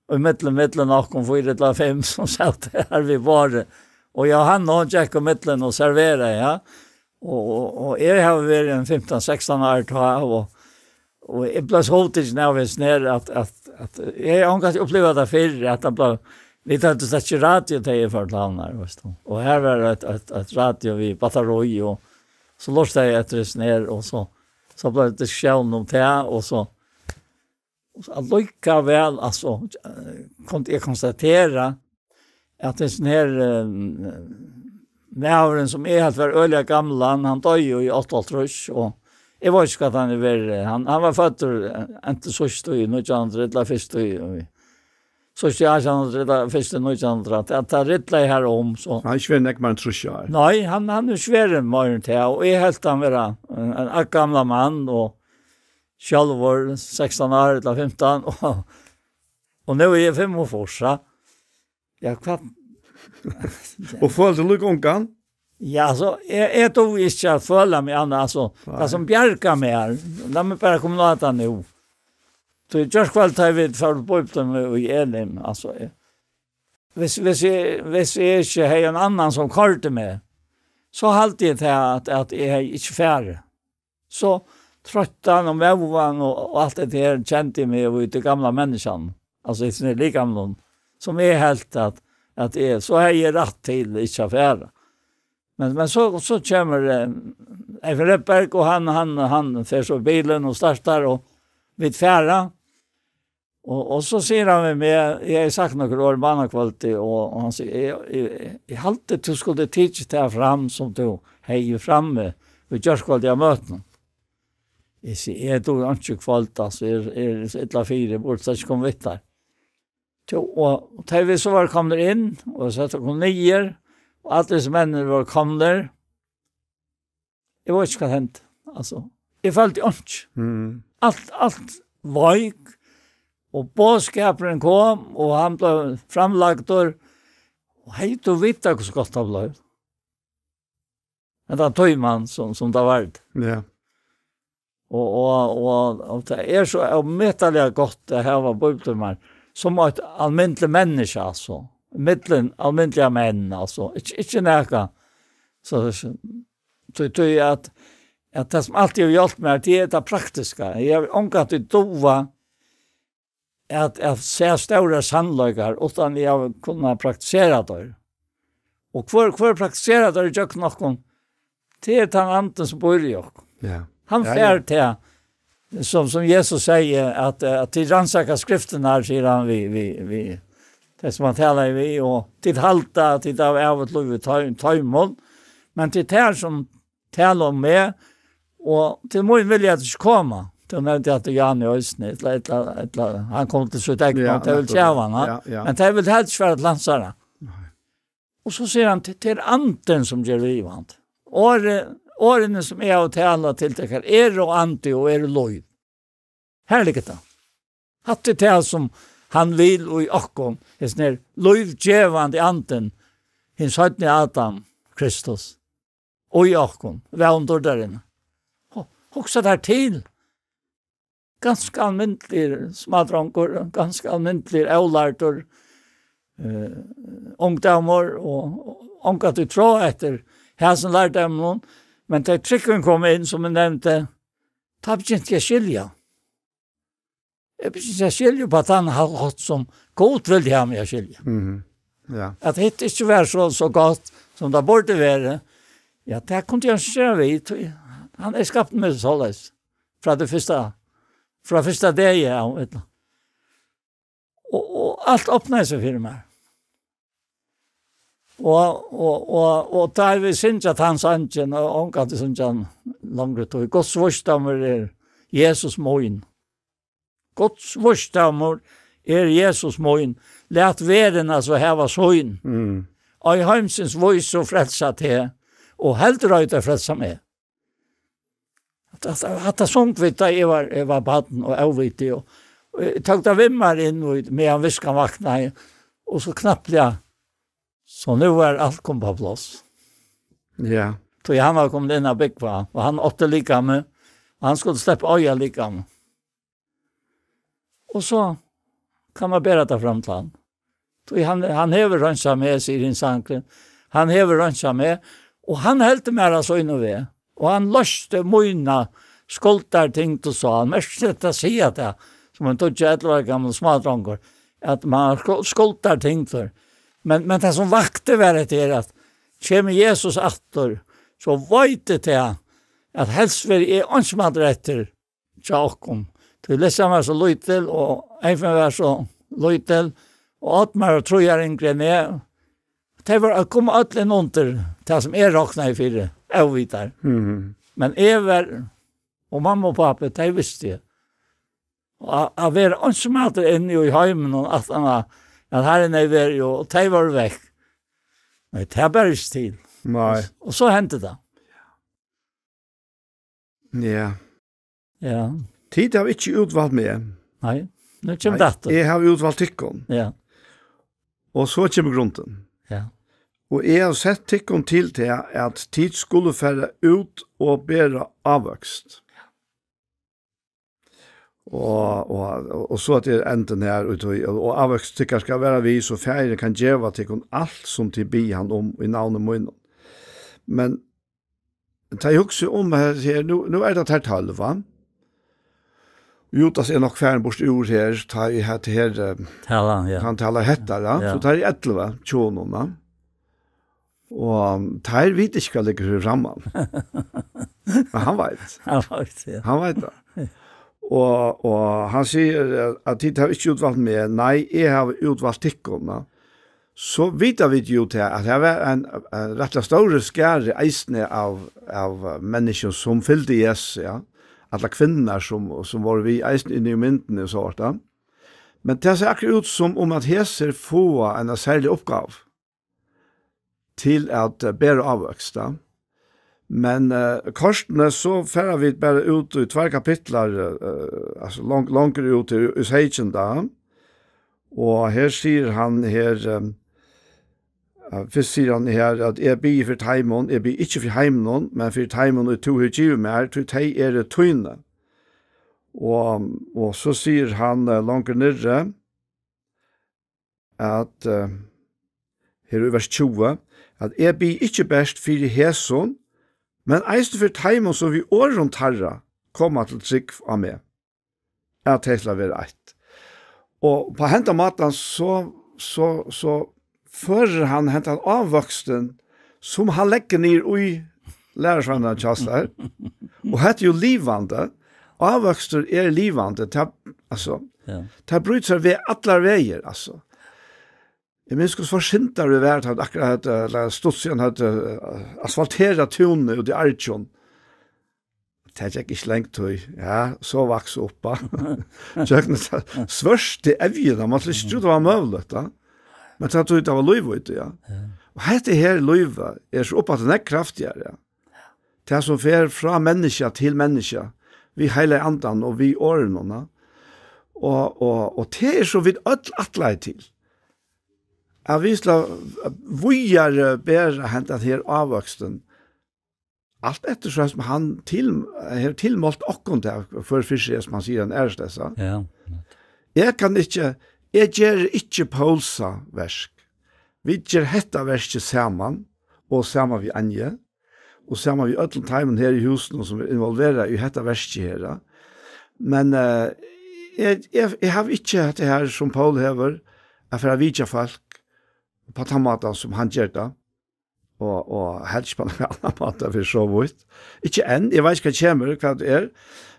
Og í millum, millum okkum fýra ella fimm sum sat her við borðið. Og Jóhanna, hon gekk í millum og serveraði, ja. Og, og, og eg havi verið ein fimtan, sekstan ár tá, og, Og eg bleiv so hugtikin av hesum her, at, at, at eg hevði ongantíð upplivað tað fyrr, at tað bleiv, vit høvdu slett ikki radio, tá eg fór til Havnar, veitst tú. Og her var eitt, eitt, eitt radio við battarí, og so lurtaði eg eftir hesum her, og so, so bleiv tað diskusjón um tað, og so, og so allíkavæl, altso, eh, kundi eg konstatera, at hesin her, eh, maðurin, sum eg helt var øgiliga gamlan, hann doyði í áttaoghálvtrýss, og eg veit ikki, hvat hann er verið. Hann, hann var føddur, eh, enten síðst í nítjan hundrað ella fyrst í, í, síðst í átjan hundrað ella fyrst í nítjan hundrað. Tað, tað rillaði har um, so. Hann er ikki verið nógv meir enn trýss ár. Nei, hann, hann er ikki verið meir enn tað, og eg helt hann vera ein, ein gamlan mann, og sjálvur sekstan ár ella fimtan, og, og nú er eg fimmogfýrs, ja. Ja, hvat? Og følir tú líka ungan? Ja, altso, eg, eg dugi ikki at føla meg annað, altso, Nei. tað sum bjargar mær, lat meg bara koma á tað nú. So í gjárkvøldið, tá vit fóru til Bíbliutíma í Elim, altso, eg, hvis, hvis eg, hvis eg ikki hevði ein annan sum koyrdi meg, so haldi eg tað, at, at eg hevði ikki farið. So troyttan og móðan og, og alt det her kendi eg meg í tí gamla menniskjanum, altso, í sínum likamum, sum eg helt at, at eg, so hevði eg rætt til ikki at fara. Men, men so, so kemur, eh, Eivind Repberg, og hann, hann, hann fer so í bilin og startar, og vit fara. Og, og so sigur hann við meg, eg hevði sagt nøkur orð mánakvøldið, og, og hann sigur, eg, eg, eg haldi, tú skuldi tikið tað fram, sum tú hevði frammi í gjárkvøldið á møtinum. Eg sigi, eg dugi einki í kvøld, altso, eg, eg eri so illa fyri, eg burdi slett ikki komið við tær. Jú, og tá vit so vóru komnir inn, og sett okkum niður, og allir hesir menninir vóru komnir, eg veit ikki, hvat hendi, altso. Eg føldi einki. Mm. Alt, alt veik, og boðskapurin kom, og hann bleiv framlagdur, og hevði tú vitað, hvussu gott tað bleiv. Hendan tíman, sum, sum tað vardi. Ja. Og, og, og, og tað er so ómetaliga gott at hava bíbliutímar sum eitt almindiligt menniskja, altso. Millum almindiligar menn, altso. Ikki, ikki nakað. So, so, tí, tí at, at tað sum altíð hevur hjálpt mær, tað er tað praktiska. Eg havi ongantíð dugað at, at siga stórar sannleikar, uttan eg havi kunnað praktisera teir. Og hvør, hvør praktiserar teir ígjøgnum okkum? Tað er tann andin, sum býr í okkum. Ja. Hann Ja, ja. fær tað, sum, sum Jesus sigur, at, eh, at tit rannsaka skriftirnar, sigur hann við, við, við tey, sum hann talar við, og tit halda, at tit hava ævigt lív í tei-, teimum, men tit tær, sum tala um meg, og til mín vilja, at tit ikki koma. Tú nevndi at Jan í Øysni, ella, ella, ella, hann kom til sítt egna, Ja, og tey vil nettupp. tjava hann, ha? Ja, ja. Men tey vil helst fara til hansara. Nei. Og so sigur hann, "Tað, tað er andin, sum ger livandi. Orð, orðini, sum eg havi talað til tykkara, eru andi og eru lív." Her liggur tað. Hatta er tað, sum hann vil í okkum, hesin her lívgevandi andin, hin seinni Adam, Kristus, og í okkum, vóndurdarin. Hu-, hugsa tær til. Ganska almindiligur smádrongur, ganska almindiligur, ólærdur, eh, ungdómur, og, og ongantíð tráð eftir hasum lærdóminum, men tá trúgvin kom inn, sum eg nevndi, tá begynti eg at skilja. Eg begynti at skilja upp á tann há-, hátt, sum Gud vildi hava meg at skilja. Mhm. Ja. At hitt ikki var so, so gott, sum tað burdi verið. Ja, tað kundi eg ikki gera við, tí hann hevði skapt meg soleiðis. Frá tí fyrsta, frá fyrsta degi, ja, veit tú. Og, og alt opnaði seg fyri mær. Og, og, og, og tá vit syngja tann sangin, og ongantíð syngja hann longri tíð, Guds vísdómur er Jesus mín. Guds vísdómur er Jesus mín. Lat verðina so hava sín. Mm. Ei heimsins vísu frelsa teg, og heldur ei tey frelsa meg. Hatta, hatta, hatta sung vit, tá eg var, eg var barn og óviti, og, og eg tók tað við mær inn í, meðan viskan vaknaði, og so knappliga, so nú var alt komið á pláss. Ja. Tí hann var komin inn at búgva, og hann átti likami, og hann skuldi sleppa at eiga likami. Og so kann man bera tað fram til hann. Tí hann, hann hevur reinsað meg, sigur hin sangurin. Hann hevur reinsað meg, og hann heldur mær á sínum veg. Og hann loysti mína skuldartyngd og so. Hann merkti seg til at siga tað, sum ein tíggju, ellivu ára gamal smádrongur, at man var skul-, skuldartyngdur. Men, men tað sum vakti var hetta her, at kemur Jesus aftur, so veit eg tað, at helst vil eg einsamallur eftir hjá okkum. Tí lissan var so lítil, og Eifin var so lítil, og Oddmar var trý ár yngri enn eg. Tey var at koma øll inn undir tað sum eg roknaði fyri, óvitar. Mhm. Men eg var, og mamma og pápi, tey visti eg. Og at, at vera einsamallur inni í heiminum, at hann var, at Harrin hevði verið, og tey vóru vekk. Nei, tað bar ikki til. Nei. Og, og so hendi tað. Ja. Ja. Tit hava ikki útvalt meg. Nei, nú kemur Nei, tað aftur. Eg havi útvalt tykkum. Ja. Og so kemur grundin. Ja. Og eg havi sett tykkum til tað, at tit skulu fara út og bera ávøkst. Og, og, og, og so at tað er endin her, og, og, og ávøkst tykkara skal vera við, so Faðirin kann geva tykkum alt, sum tit biðja hann um í navni mínum. Men tá eg hugsi um her, her, nú, nú er tað tær tólv, va? Judas er nokk farin burt úr her, tá eg hetta her, eh, Talan, ja. Hann talar hetta, ja. Ja. So tær eru ellivu, tjúgu núna. Og teir vita ikki, hvat liggur fyri framman. Men hann veit. Hann veit, ja. Hann veit tað. Og, og hann sigur, at, at tit hava ikki útvalt meg, nei, eg havi útvalt tykkum, ja. So vita vit jú til, at her var ein, ein rættiliga stórur skari eisini av, av menniskjum, sum fylgdu Jesusi, ja. Allar kvinnurnar, sum, sum vóru við eisini inni í myndini og so vart tað. Men tað sær akkurát út, sum um at hesir fáa eina serliga uppgávu til at, eh, bera ávøkst, ja. Men, eh, kortini so fara vit bara út í tveir kapitlar, eh, altso long-, longur út í, í seytjan, ja. Og her sigur hann her, eh, eh, fyrst sigur hann her, at eg biði fyri teimum, eg biði ikki fyri heiminum, men fyri teimum, ið tú hevur givið mær, tí tey eru tíni. Og, og so sigur hann, eh, longur niðri, at, eh, her í vers tjúgu, at eg biði ikki bert fyri hesum, men eisini fyri teimum, sum við orðum teirra koma til trúgv á meg, at tey skulu vera eitt. Og á henda mátan so, so, so førir hann hendan ávøkstin, sum hann leggur niður í lærisveinarnar hjá sær. Og hetta er jú livandi. Ávøkstur er livandi. Tað, altso, Ja. tað brýtur sær við allar vegir, altso. Eg minnist, hvussu forsyndaður eg var, tá akkurát, eh, ella stutt síðan høvdu, eh, asfalterað túnið úti í Argjum. Tað gekk ikki langt, tí, ja, so vaks upp, ja. Gjøgnum ta svørtu evjuna, man skuldi ikki trúð, tað var møguligt, ja. Men tað, tí, tað var lív í tí, ja. Ja. Og hetta her lívið er so uppaftur nógv kraftigari, ja. Tað sum fer frá menniskja til menniskja, við Heilaga Andan og við orðinum, ja. Og, og, og tað er so vit øll ætlaði til. At vit skulu víðari bera hendan her ávøkstin, alt eftir so sum hann til, hevur tilmált okkum tað, hvør fyri seg, sum hann sigur, hann er stessa. Ja. Eg kann ikki, eg geri ikki Poulsa verk. Vit gera hetta verkið saman, og saman við Anju, og saman við øllum teimum her í húsinum, sum er involverað í hetta verkið her. Men, eh, eg, eg, eg havi ikki hetta her, sum Poul hevur, at fara at vitja fólk, á tann mátan, sum hann ger tað. Og, og helst ikki á nakran annan máta, fyri so vítt. Ikki enn, eg veit ikki, hvat kemur, hvat tað er.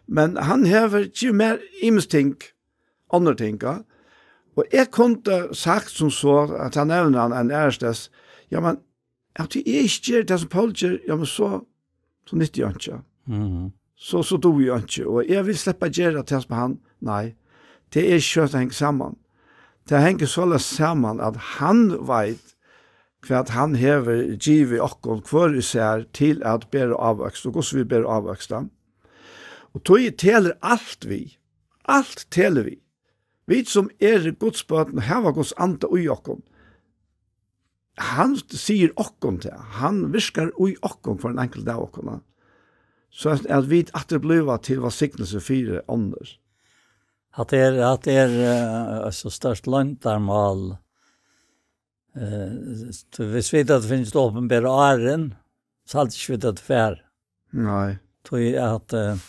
Men hann hevur givið mær ymisk ting, onnur ting, ja. Og eg kundi sagt sum so, at hann nevnir hann ein aðrastaðni. Ja, men, at eg ikki geri tað, sum Poul ger, ja, men so, so nytti eg einki. Mhm. So, so dugi eg einki. Og eg vil sleppa at gera tað, sum hann, nei. Tað er ikki, at tað hongur saman. Tað hongur soleiðis saman, at hann veit, hvat hann hevur givið okkum hvør især til at bera ávøkst, og hvussu vit bera ávøkst, ja. Og tí telur alt við. Alt telur við. Vit, sum eru Guds børn og hava Guds anda í okkum, hann sigur okkum tað. Hann virkar í okkum, hvønn einkultan av okkum, ja. So at, at vit aftur blíva til vælsigni fyri onnur. At tað er, at tað er, eh, so stórt loyndarmál. Eh, so viss vit hava fingið tað opinberað áðrenn, so haldi eg ikki vit hava farið. Nei. Tí at, eh,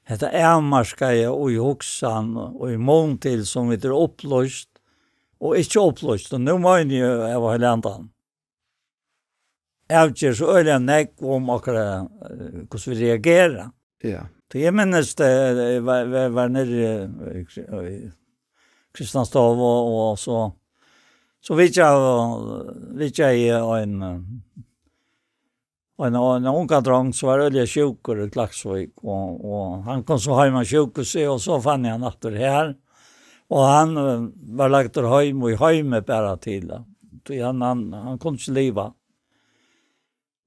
hetta avmarkaða í hugsan og í mun til, sum vit eru upplýst og ikki upplýst. Og nú meini eg av heilandan. Avger so øgiliga nógv um okkara, eh, hvussu vit reagera. Ja. Tí eg minnist, eh, eg var, var, var niðri í, í Kristianstovu og, og so, so vitjaði, vitjaði eg ein, eh, Og ein, og ein ungan drong, sum var øgiliga sjúkur í Klaksvík, og, og hann kom so heim av sjúkrahúsi, og so fann eg hann aftur her. Og hann, eh, var lagdur heim, og í heimi bara til, eh, tí hann, hann, hann kundi ikki liva.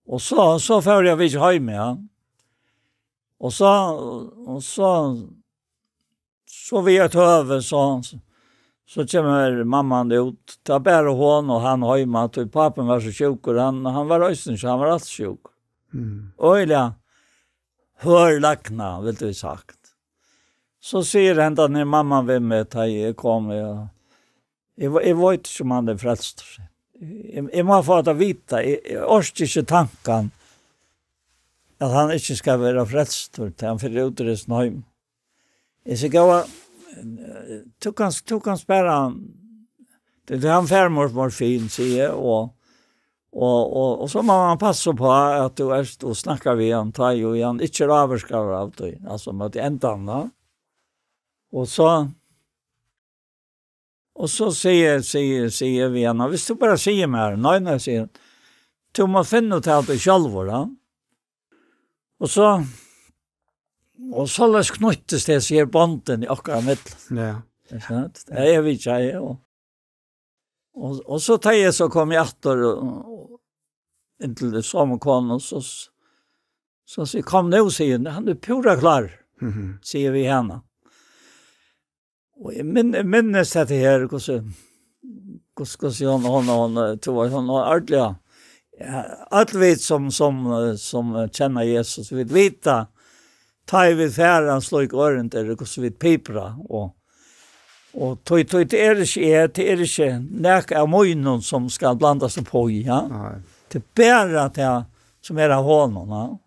Og so, so fór eg við heim, ja. Og so, og so, so við eitt høvi, so, so kemur mamman út. Tað var bara hon og hann heima, tí pápin var so sjúkur, hann, hann var eisini, so hann var alt sjúkur. Mm. Øgiliga hørlagna, vildi við sagt. So sigur hendan her mamman við meg, tá eg kom, ja, eg, ve- eg veit ikki, um hann er frelstur. Eg, eg má fáa tað at vita. Eg, eg orki ikki tankan, at hann ikki skal vera frelstur, tá hann fer út úr hesum heim. Eg sigi, "Góða, tú kanst, tú kanst bara, tú, tú, hann fær mor-, morfin," sigi eg, og, og, og, og so má man passa upp á, at tú ert og snakkar við hann, tá jú hann ikki er ávirkaður av tí, altso, møti endan, da. Og so, og so sigur, sigur, sigur við hann, "Hvis tú bara sigur meg, nei, nei," sigur hann, "tú má finna út av tí sjálvur, da." Og so, og soleiðis knýttist hesi her bondini okkara millum. Ja. Ikki sant? Ja, eg veit, ja, ja, og, og, og so tá eg so kom eg aftur, og, og inn til somu konu, so s-, so sigur, "Kom nú," sigur hon, "hann er púra klár," Mhm. sigur við hana. Og eg minn-, eg minnist hetta her, hvussu, hvussu, hvussu hon, hon, hon, eh, tog, hon var ordiliga, ja, øll vit sum, sum, eh, sum, eh, kenna Jesus, vit vita, tá ið vit fara slík ørindi, hvussu vit pipra, og, og tí, tí, tað er ikki eg, tað er ikki nakað av mínum sum skal blandast upp í, ja. Nei. Tað er bara tað sum er av honum, ja.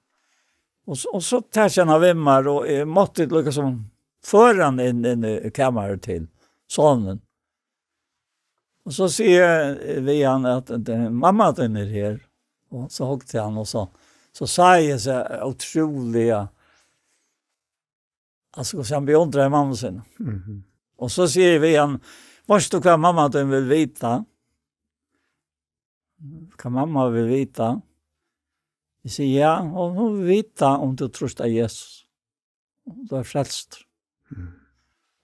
Og so, og so tók hann við mær, og eg mátti líkasum føra hann inn, inn í kamarið til sonin. Og so sigi eg við hann at, at, eh, mamma tín er her. Og so hugdi hann, og so, so sá eg so ótrúliga, altso, hvussu hann beundraði mammu sína. Mhm. Og so sigi eg við hann, "Veitst tú hvat mamma tín vil vita?" "Hvat mamma vil vita?" Eg sigi, "Ja, og hon vil vita um tú trýrt á Jesus. Om tú er frelstur." Mm.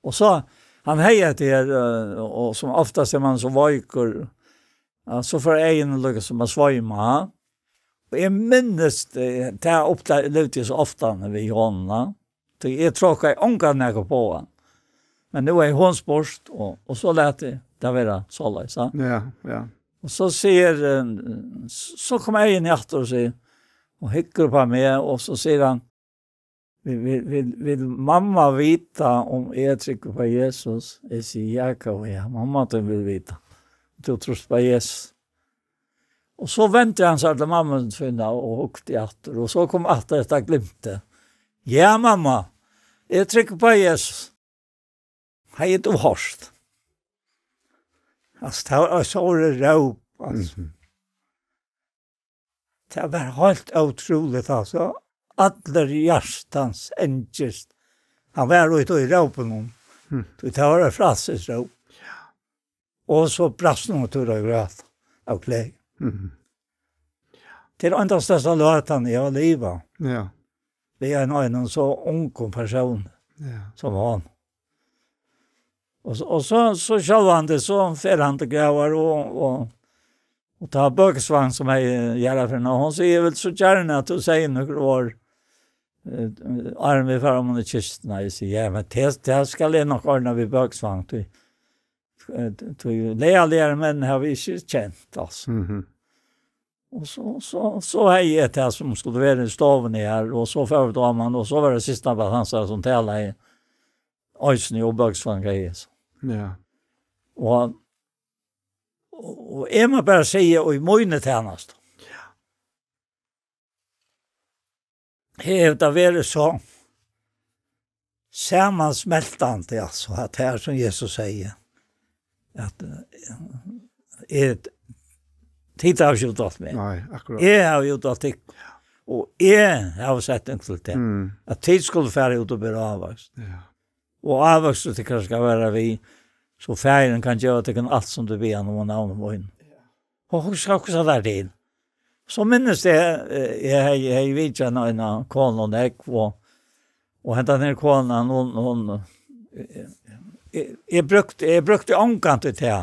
Og so, hann hevði hetta her, eh, og sum oftast er man so veikur, ja, so fóru eyguni líkasum at sveima. Og eg minnist, eh, tað upplevdi eg so ofta við honum, ja. Tí eg trókaði ongan nakað upp á hann. Men nú er hon spurd, og, og so læt eg tað vera soleiðis, ja. Ja, ja. Og so sigur, eh, s-, so koma eyguni aftur og sigur, og hyggur upp á meg, og so sigur hann, "Vil, vil, vil, vil mamma vita um eg trúgvi upp á Jesus?" Eg sigi, "Ja, góði, ja, mamma tín vil vita. Tú trýrt upp á Jesus." Og so vendi hann sær til mammu sína og hugdi aftur, og so kom aftur hetta glimtið. "Ja, mamma, eg trúgvi upp á Jesus." Hevði tú hoyrt? Altso, tað var so orðið róp, altso. Mhm. Tað var heilt ótrúligt, altso. Allur hjartans angist. Hann var ute í rópinum. Mm. Tí tað var eitt frelsisróp. Ja. Og so brast hon út úr at gráta av gleði. Mhm. Tað er eisini størsta løtan eg havi livað. Ja. Við ein, ein so ungum persón Ja. sum hann. Og so, og so, so sjálvandi, so fer hann til gravar og, og, og tá Bøkesvang, sum er jarðarferðin, og hon sigur, "Eg vil so gjarna at tú sigur nøkur orð, eh, áðrenn vit fara oman í kistuna." Eg sigi, "Ja, men tað, tað skal eg nokk ordna við Bøkesvang, tí, eh, tí leiðaligar menn hava vit ikki kent, altso." Mhm. Og so, so, so hevði eg tað sum skuldi vera í stovuni her, og so fór vit oman, og so var tað systir hansara sum talaði eisini, og Bøkesvang hevði so. Ja. Og, og, og eg má bara siga, og í míni tænastu, Ja. hevur tað verið so, samansmeltandi, altso, at tað er sum Jesus sigur, at, eh, eg, tit hava ikki útvalgt meg. Nei, akkurát. Eg havi útvalgt tykkum. Og eg havi sett tykkum til tað. Mm. At tit skulu fara út og bera ávøkst. Ja. Og ávøkstur tykkara skal vera við, so Faðirin kann geva tykkum alt sum tit biðja hann um í navni mínum. Og hugsa, hugsa tær til. So minnist eg, eh, eg hevði, eg hevði vitjað eina, eina konu og nógv, og, og hendan her konan, hon, hon, eh, eg, eg brúkti, eg brúkti ongantíð til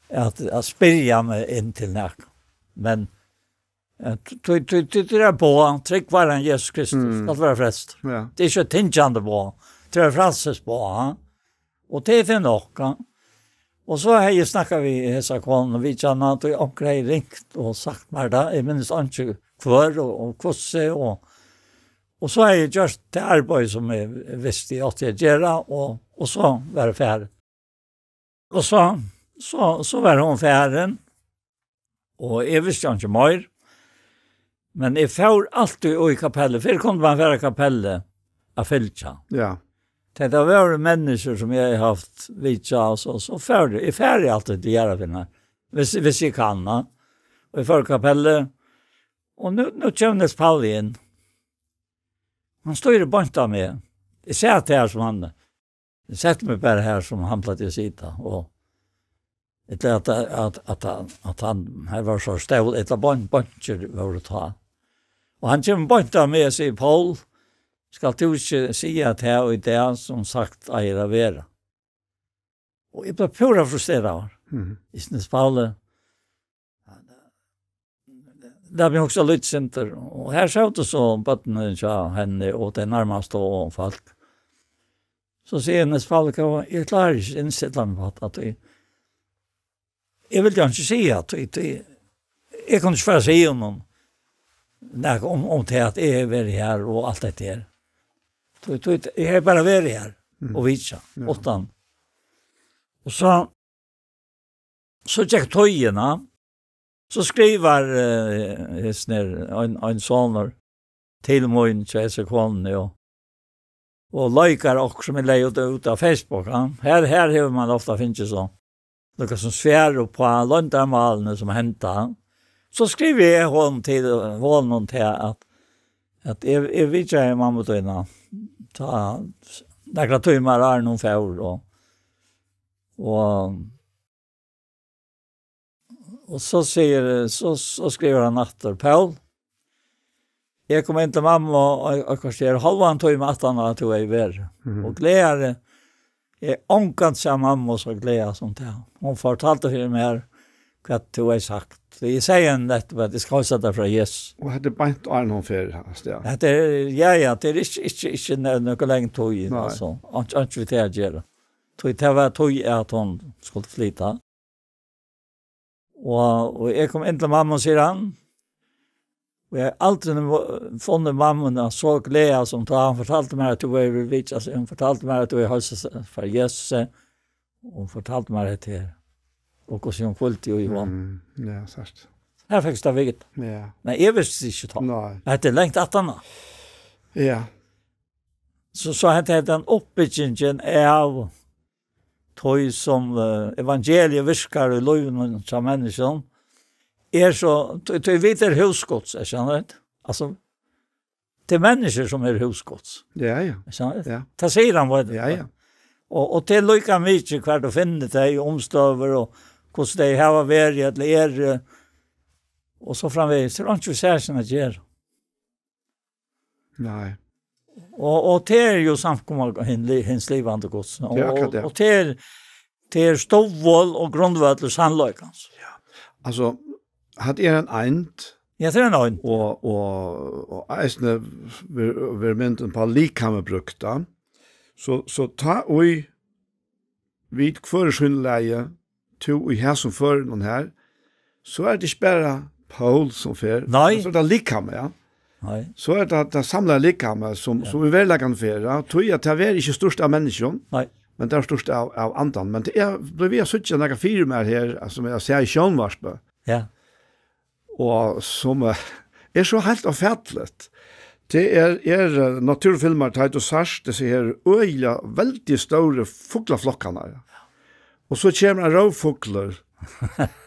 at, at spyrja meg inn til nakað. Men, eh, tí, tí, tí, tí er boð, trúgv á Herran Jesus Kristus, Mm. skalt vera frelstur. Ja. Tað er ikki eitt tyngjandi boð, tað er frelsisboð, ha? Og tað er tað nokk, ha? Og so hevði eg snakkað við hesa konuna, vitjað hana, og onkur hevði ringt og sagt mær tað. Eg minnist ikki hvør og, og hvussu, og, og so hevði eg gjørt tað arbeiði sum eg visti eg átti at gera, og, og so var eg farin. Og so, so, so var hon farin, og eg visti ikki meir. Men eg fór altíð í kapellið. Fyrr kundi man fara í kapellið at fylgja. Ja. Tað vóru menniskjur sum eg hevði havt vitjað, og so, so fór eg, eg fór altíð til jarðarfinnar, hvis, hvis eg kann, ja. Og eg fór í kapellið, og nú, nú kemur Niels Pauli inn. Hann stýrir beint á meg. Eg sat her sum hann, eg setti meg bara her sum hann plagdi at sita, og ella at, at, at, at, at hann, her var so stór, ella bon-, beinkir vóru tá. Og hann kemur beint á meg og sigur: "Paul, skalt tú ikki siga tað í dag, sum sagt eigur at vera?" Og eg bleiv púra frustreraður. Mhm. Eg syntes, Pauli, lat meg hugsa lítið sindur. Og her sótu so børnini hjá henni og tey nærmastu og fólk. So sigur Niels Pauli: "Hvat, eg klári ikki at innstilla meg á at, at eg, eg vildi jo ikki siga at eg, eg, eg kundi ikki fara at siga honum nakað um, um tað at eg hevði verið her og alt hetta her. Tí, tí, eg hevði bara verið her Mm. og vitjað, Ja. uttan." Og so, so gekk tíðin, so skrivar, eh, hesin her, ein, ein sonur til mín, hjá hesi konuni, og, og leikar okkurt sum eg legði út, út á Facebook, ja. Her, her hevur man ofta fingið so, nakað sum svar upp á loyndarmálini sum henda. So skrivi eg honum til, honum til at, at eg, eg vitjaði mammu tína, tá, nakrar tímar áðrenn hon fór, og, og Og so sigur, so, so skrivar hann aftur: "Paul, eg kom inn til mammu og, og, og kvarter, hálvan tíma aftan á at tú hevði verið. Mhm. Og gleðari, eg ongantíð sæð mammu so glaða sum tá. Hon fortaldi fyri mær, hvat tú hevði sagt. Eg segði henni nettupp at eg skal heilsa tær frá Jesus." Og hetta er beint áðrenn hon fer, ja. Hetta er, ja, ja, tað er ikki, ikki, ikki nø-, nøkur long tíð, Nei. altso. Einki, einki við tað at gera. Tí tað var tí at hon skuldi flyta. Og, og eg kom inn til mammu, sigur hann. Og eg havi aldri nú funnið mammuna so glaða sum tá hon fortaldi mær at tú var við, altso, hon fortaldi mær at tú var heilsa frá Jesus, og hon fortaldi mær hetta her. Og hvussu hon føldi í honum. Mm, ja, sært. Her fekst tað vita. Ja. Men eg visti ikki tá. Nei. Hetta er langt aftan á. Ja. So, so hetta er den uppbyggingin av tí sum, eh, evangeliet virkar í lívinum hjá menniskjum, er so, tí, tí vit eru hús Guds, er sant? Altso, tað eru menniskjur sum eru hús Guds. Ja, ja. Er sant? Ja. Tað sigur hann, veit du. Ja, ja. Og, og tað er líka mikið hvar tú finnur tey, umstøður og hvussu tey hava verið, ella eru, og so framvegis. Tað er einki við sakin at gera. Nei. Og, og tað er jo samkoma hin li-, hins livandi Guds. Og, Tað er akkurat tað. og tað er, tað er stuðul og grundvøllur sannleikans. Altso, hatta er ein eind, Ja, tað er ein eind. og, og, og eisini ver-, verður myndin á likamið brúkt, ja. So, so tá ið vit hvør í sínum lagi, tú í hesum førinum her, so er tað ikki bara Paul sum fer, Nei. men so er tað likamið, ja. Nei. So er tað, tað samlaða likamið sum, Ja. sum í veruleikanum fer, ja. Tí at tað verður ikki stýrt av menniskjum, Nei. men tað er stýrt av, av andan. Men tað er, blívi eg at síggja nakað fyri mær her, altso, sum eg sá í sjónvarpi. Ja. Og sum, eh, er so heilt ófatiligt. Tað er, er eh, náttúrufilmar, tá tú sært, tað her øgiliga veldig stóru fuglaflokkarnar. Og so kemur ein rógfuglur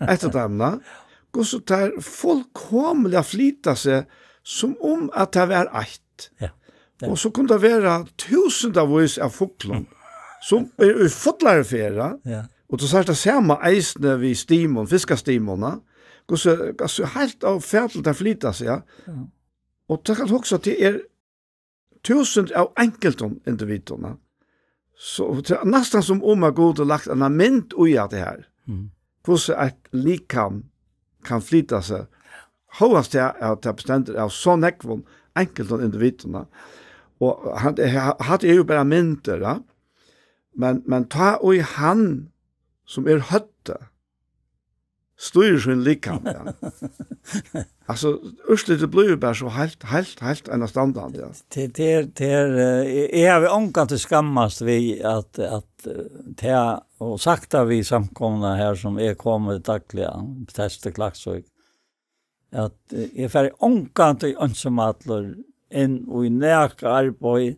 eftir teimum, hvussu tær fullkomiliga flyta seg, sum um at tað var eitt. Ja. Ja. Og so kunnu tað vera túsundavís av fuglum, sum er í fullari ferð, ja. Og tú sært tað sama eisini við stimum, fiskastimum, hvussu, hvussu heilt ófatiligt tær flyta seg, ja. Ja. Og tú kanst hugsa at tað er túsund av einkultum individum. So, tað er næstan sum um at Gud hevur lagt eina mynd í at tað her. Mm. Hvussu eitt likam kann flyta seg. Hóast tað at tað bestendur av so nógvum einkultum individum. Og hann, hatta er jú bara myndir, ja. Men, men tá ið hann, sum er høvdið, stýrir sín likam, ja. Altso, úrslitið blívur bara so heilt, heilt, heilt einastandandi, ja. Tað, tað er, tað er, eh, eg, eg havi ongantíð skammast við at, at, eh, tað, og sagt tað við samkomuna her, sum eg komi dagliga, Betesda, Klaksvík, at, eh, eg fari ongantíð einsamallur inn í nakað arbeiði,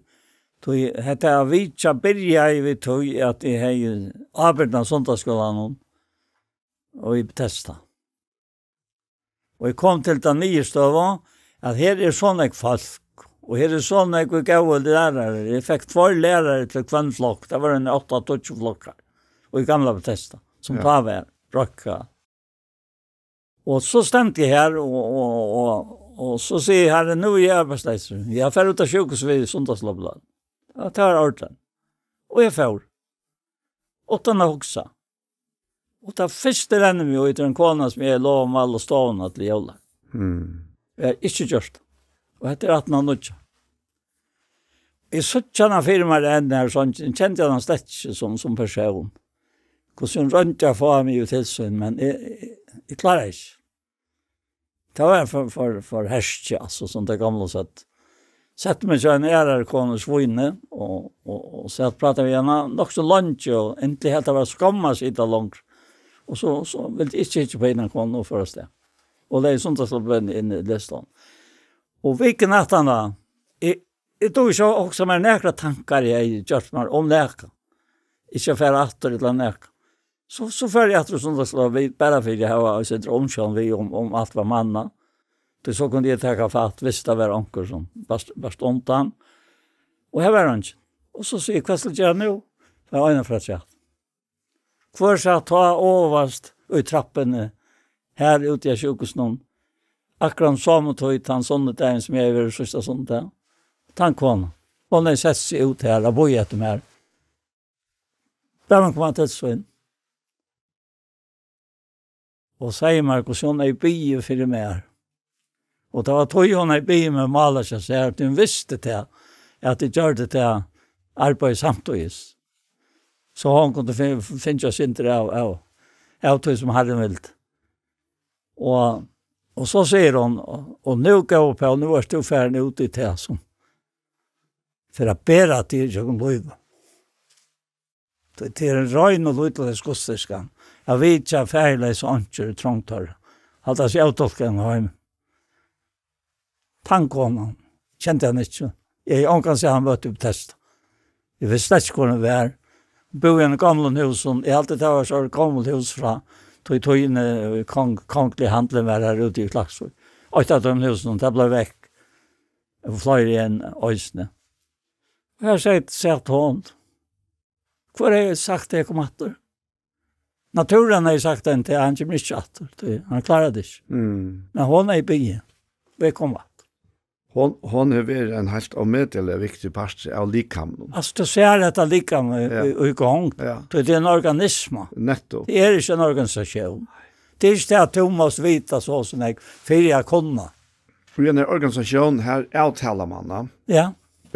tí hetta at vitja byrjaði við tí, at eg hevði ábyrgd av sunnudagsskúlanum, og í Betesda. Og eg kom til ta niðurstøðu, at her er so nógv fólk, og her er so nógv góðir lærarar. Eg fekk tveir lærarar til hvønn flokk, tað var ein átta, tíggju flokkar, og í gamla Betesda, sum ja. Tá var, røkka. Og so stend eg her, og, og, og, og so sigur Harrin, "Nú er eg arbeiðsleysur. Eg fari út á sjúkrahúsið við sunnudagsskúla." Ja, tað var ordiliga. Og eg fór. Uttan at hugsa. Og tað fyrsta rennur meg út, er ein kona sum eg lovaði at mála stovuna til jóla. Mm. Eg havi ikki gjørt tað. Og hetta er aftan á níggju. Eg síggi hana fyri mær enn her, so kendi hana slett ikki sum, sum persón. Hvussu hon royndi at fáa meg í tilsýn, men eg, eg, eg kláraði ikki. Tað var for, for, for herskið, altso, sum tey gomlu søgdu. Setti meg hjá eini aðrari konu í Svínoy og, og, og sat og prátaði við hana nokk so leingi, og endiliga helt tað var skomm at sita longur. Og so, so vildi eg ikki hyggja upp á hina konuna og fara avstað. Og legði sunnudagsskúlabøkurnar inn í lesistovuna. Og vikuna aftaná, eg, eg dugi ikki at hugsa mær nakrar tankar eg hevði gjørt mær um nakað. Ikki at fara aftur ella nakað. So, so fór eg aftur í sunnudagsskúla, við, bara fyri at hava eitt sindur umsjón við, um, um alt var mannað. Tí so kundi eg taka fatt, viss tað var onkur sum barst, barst undan. Og her var eingin. Og so sigi eg, "Hvat skal eg gera nú?" Fær eina frá afturat. Hvør sat tá ovast í trappuni, her úti á sjúkrahúsinum, akkurát somu tíð, tann sunnudagin, sum eg hevði verið síðsta sunnudag? Tann konan. Hon hevði sett seg út her og bíðað eftir mær. Bað meg koma til sín. Og segði mær, hvussu hon hevði biðið fyri mær. Og tað var tí hon hevði biðið meg mála hjá sær, tí hon visti tað, at eg gjørdi tað arbeiðið samtíðis. So hon kundi fin-, fingið eitt sindur av, av, av tí sum Harrin vildi. Og, og so sigur hon, og, og nú, góði Pól, nú ert tú farin út í tað sum fer at bera teg ígjøgnum lívið. Tað, tað er ein rein og lítil gudsdýrkan. At vitja faðirleysa einkjur í trongd teirra. Halda seg ótolkaðum heim. Tann konan kendi hann ikki. Eg hevði ongan sæð hann møtti í Betesda. Eg visti slett ikki, hvør hann var. Búði í einum gomlum húsum. Eg haldi, tað var so gomul hús frá tí tíðini, eh, kong-, kongligi handilin var har úti í Klaksvík. Eitt av teimum húsunum, tað bleiv vekk. Og fleiri enn eisini. Og her sat, sat hon. Hvør hevði sagt tað, eg kom aftur? Náttúran hevði sagt henni tað, hann kemur ikki aftur, tí hann klárar tað ikki. Mm. Men hon hevði biðið, og eg kom aftur. Hon, hon hevur verið ein heilt ómetaliga viktigur partur av likamnum. Altso, tú sært hetta likamið í, ja. Í, í gongd. Ja. Tí tað er ein organisma. Nettupp. Tað er ikki ein organisatión. Tað er ikki tað at tú mást vita so og so nógv fyri at kunna. Í eini organisatión, har avtalar mann, ja. Ja.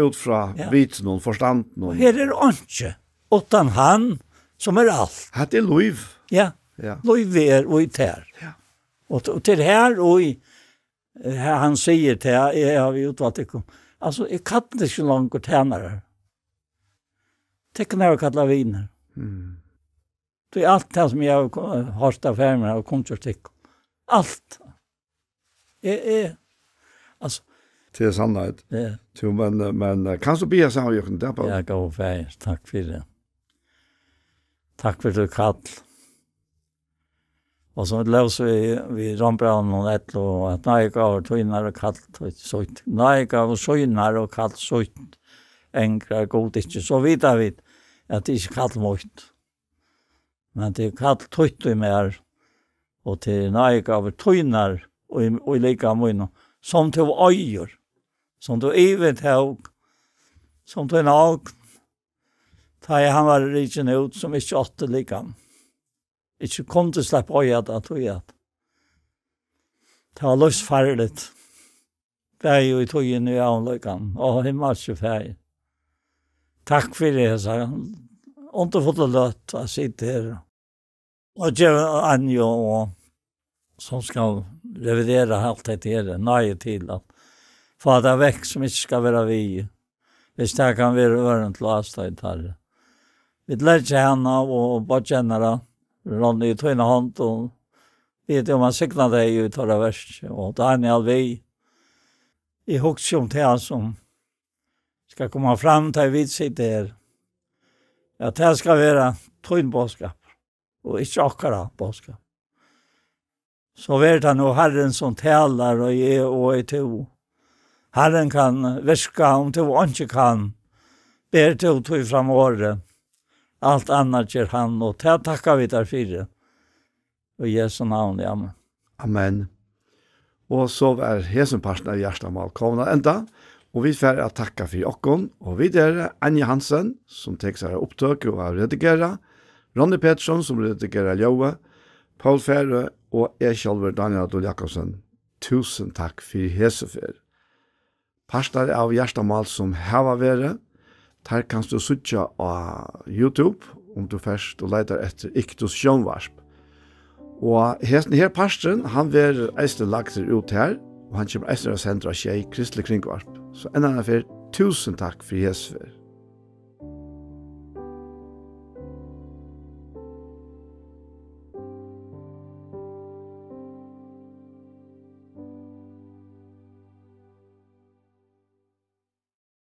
Út frá ja. Vitinum, forstandinum. Og her er einki, uttan hann, sum er alt. Hatta er lív. Ja. Ja. Lívið er í tær. Ja. Og t-, og til her og í, eh, hann sigur til, eg havi útvalt tykkum. Altso, eg kalli tykkum ikki longur tænarar. Tykkum havi eg kallað vinir. Mm. Tí alt tað, sum eg havi ko-, hoyrt av faðir mín, havi eg kunngjørt tykkum. Alt. Eg, eg, altso, Tað er sannheit. Ja. Tú, men, men, eh, kanst tú biðja saman við okkum, tað er bara Ja, góði Faðir, takk fyri. Takk fyri títt kall. Og sum vit lósu í, í Rómbrævinum ellivu, at náðigávur tínar og kall títt, sítt. Náðigávur sínar og kall sítt, angrar Gud ikki. So vita vit, at tað er ikki kall mítt. Men tað er kall títt í mær, og tað er náðigávur tínar í, í líkama mínum, sum tú eigur, sum tú yvirtók, sum tína ogn, tá ið hann var rikin út, sum ikki átti likam, ikki kundi sleppa at eiga tað, tí at tað var lívsfarligt, bæði í tíðini og í ævinleikanum. Ó, himmalski Faðir, takk fyri hesa undurfullu løtu at sita her og geva Anju og sum skal revidera alt hetta her, náði til at fáa tað vekk, sum ikki skal vera við. Viss tað kann vera øðrum til ástoyt, Harri. Vit leggja hana og beiggi hennara, Ronny, í tína hond og biðja teg um at signa tey í teirra verki, og Daniel við. Eg hugsi um tað, sum skal koma fram, tá vit sita her, at tað skal vera tín boðskapur og ikki okkara boðskap. So verður tað nú Harrin, sum talar, og eg, og eg tú. Harrin kann virka, um tú einki kann, ber tú tí fram orðið. Alt annað ger hann, og tað takka vit tær fyri. Í Jesu navni, amen. Amen. Og so var hesin parturin av Hjartamál komin at enda, og vit fara at takka fyri okkum, og vit eru Anja Hansen, sum tekur sær av upptøku og at redigera, Ronny Petersson, sum redigerar ljóðið, Poul Færø og eg sjálvur, Daniel Adol Jakobsen. Túsund takk fyri hesa ferð. Partar av Hjartamál sum hava verið, teir kanst tú síggja á YouTube, um tú fert og leitar eftir Iktus Sjónvarp. Og hesin her parturin, hann verður eisini lagdur út har, og hann kemur eisini at senda á Sjey, Kristiligt Kringvarp. So enn eina ferð, túsund takk fyri hesa ferð.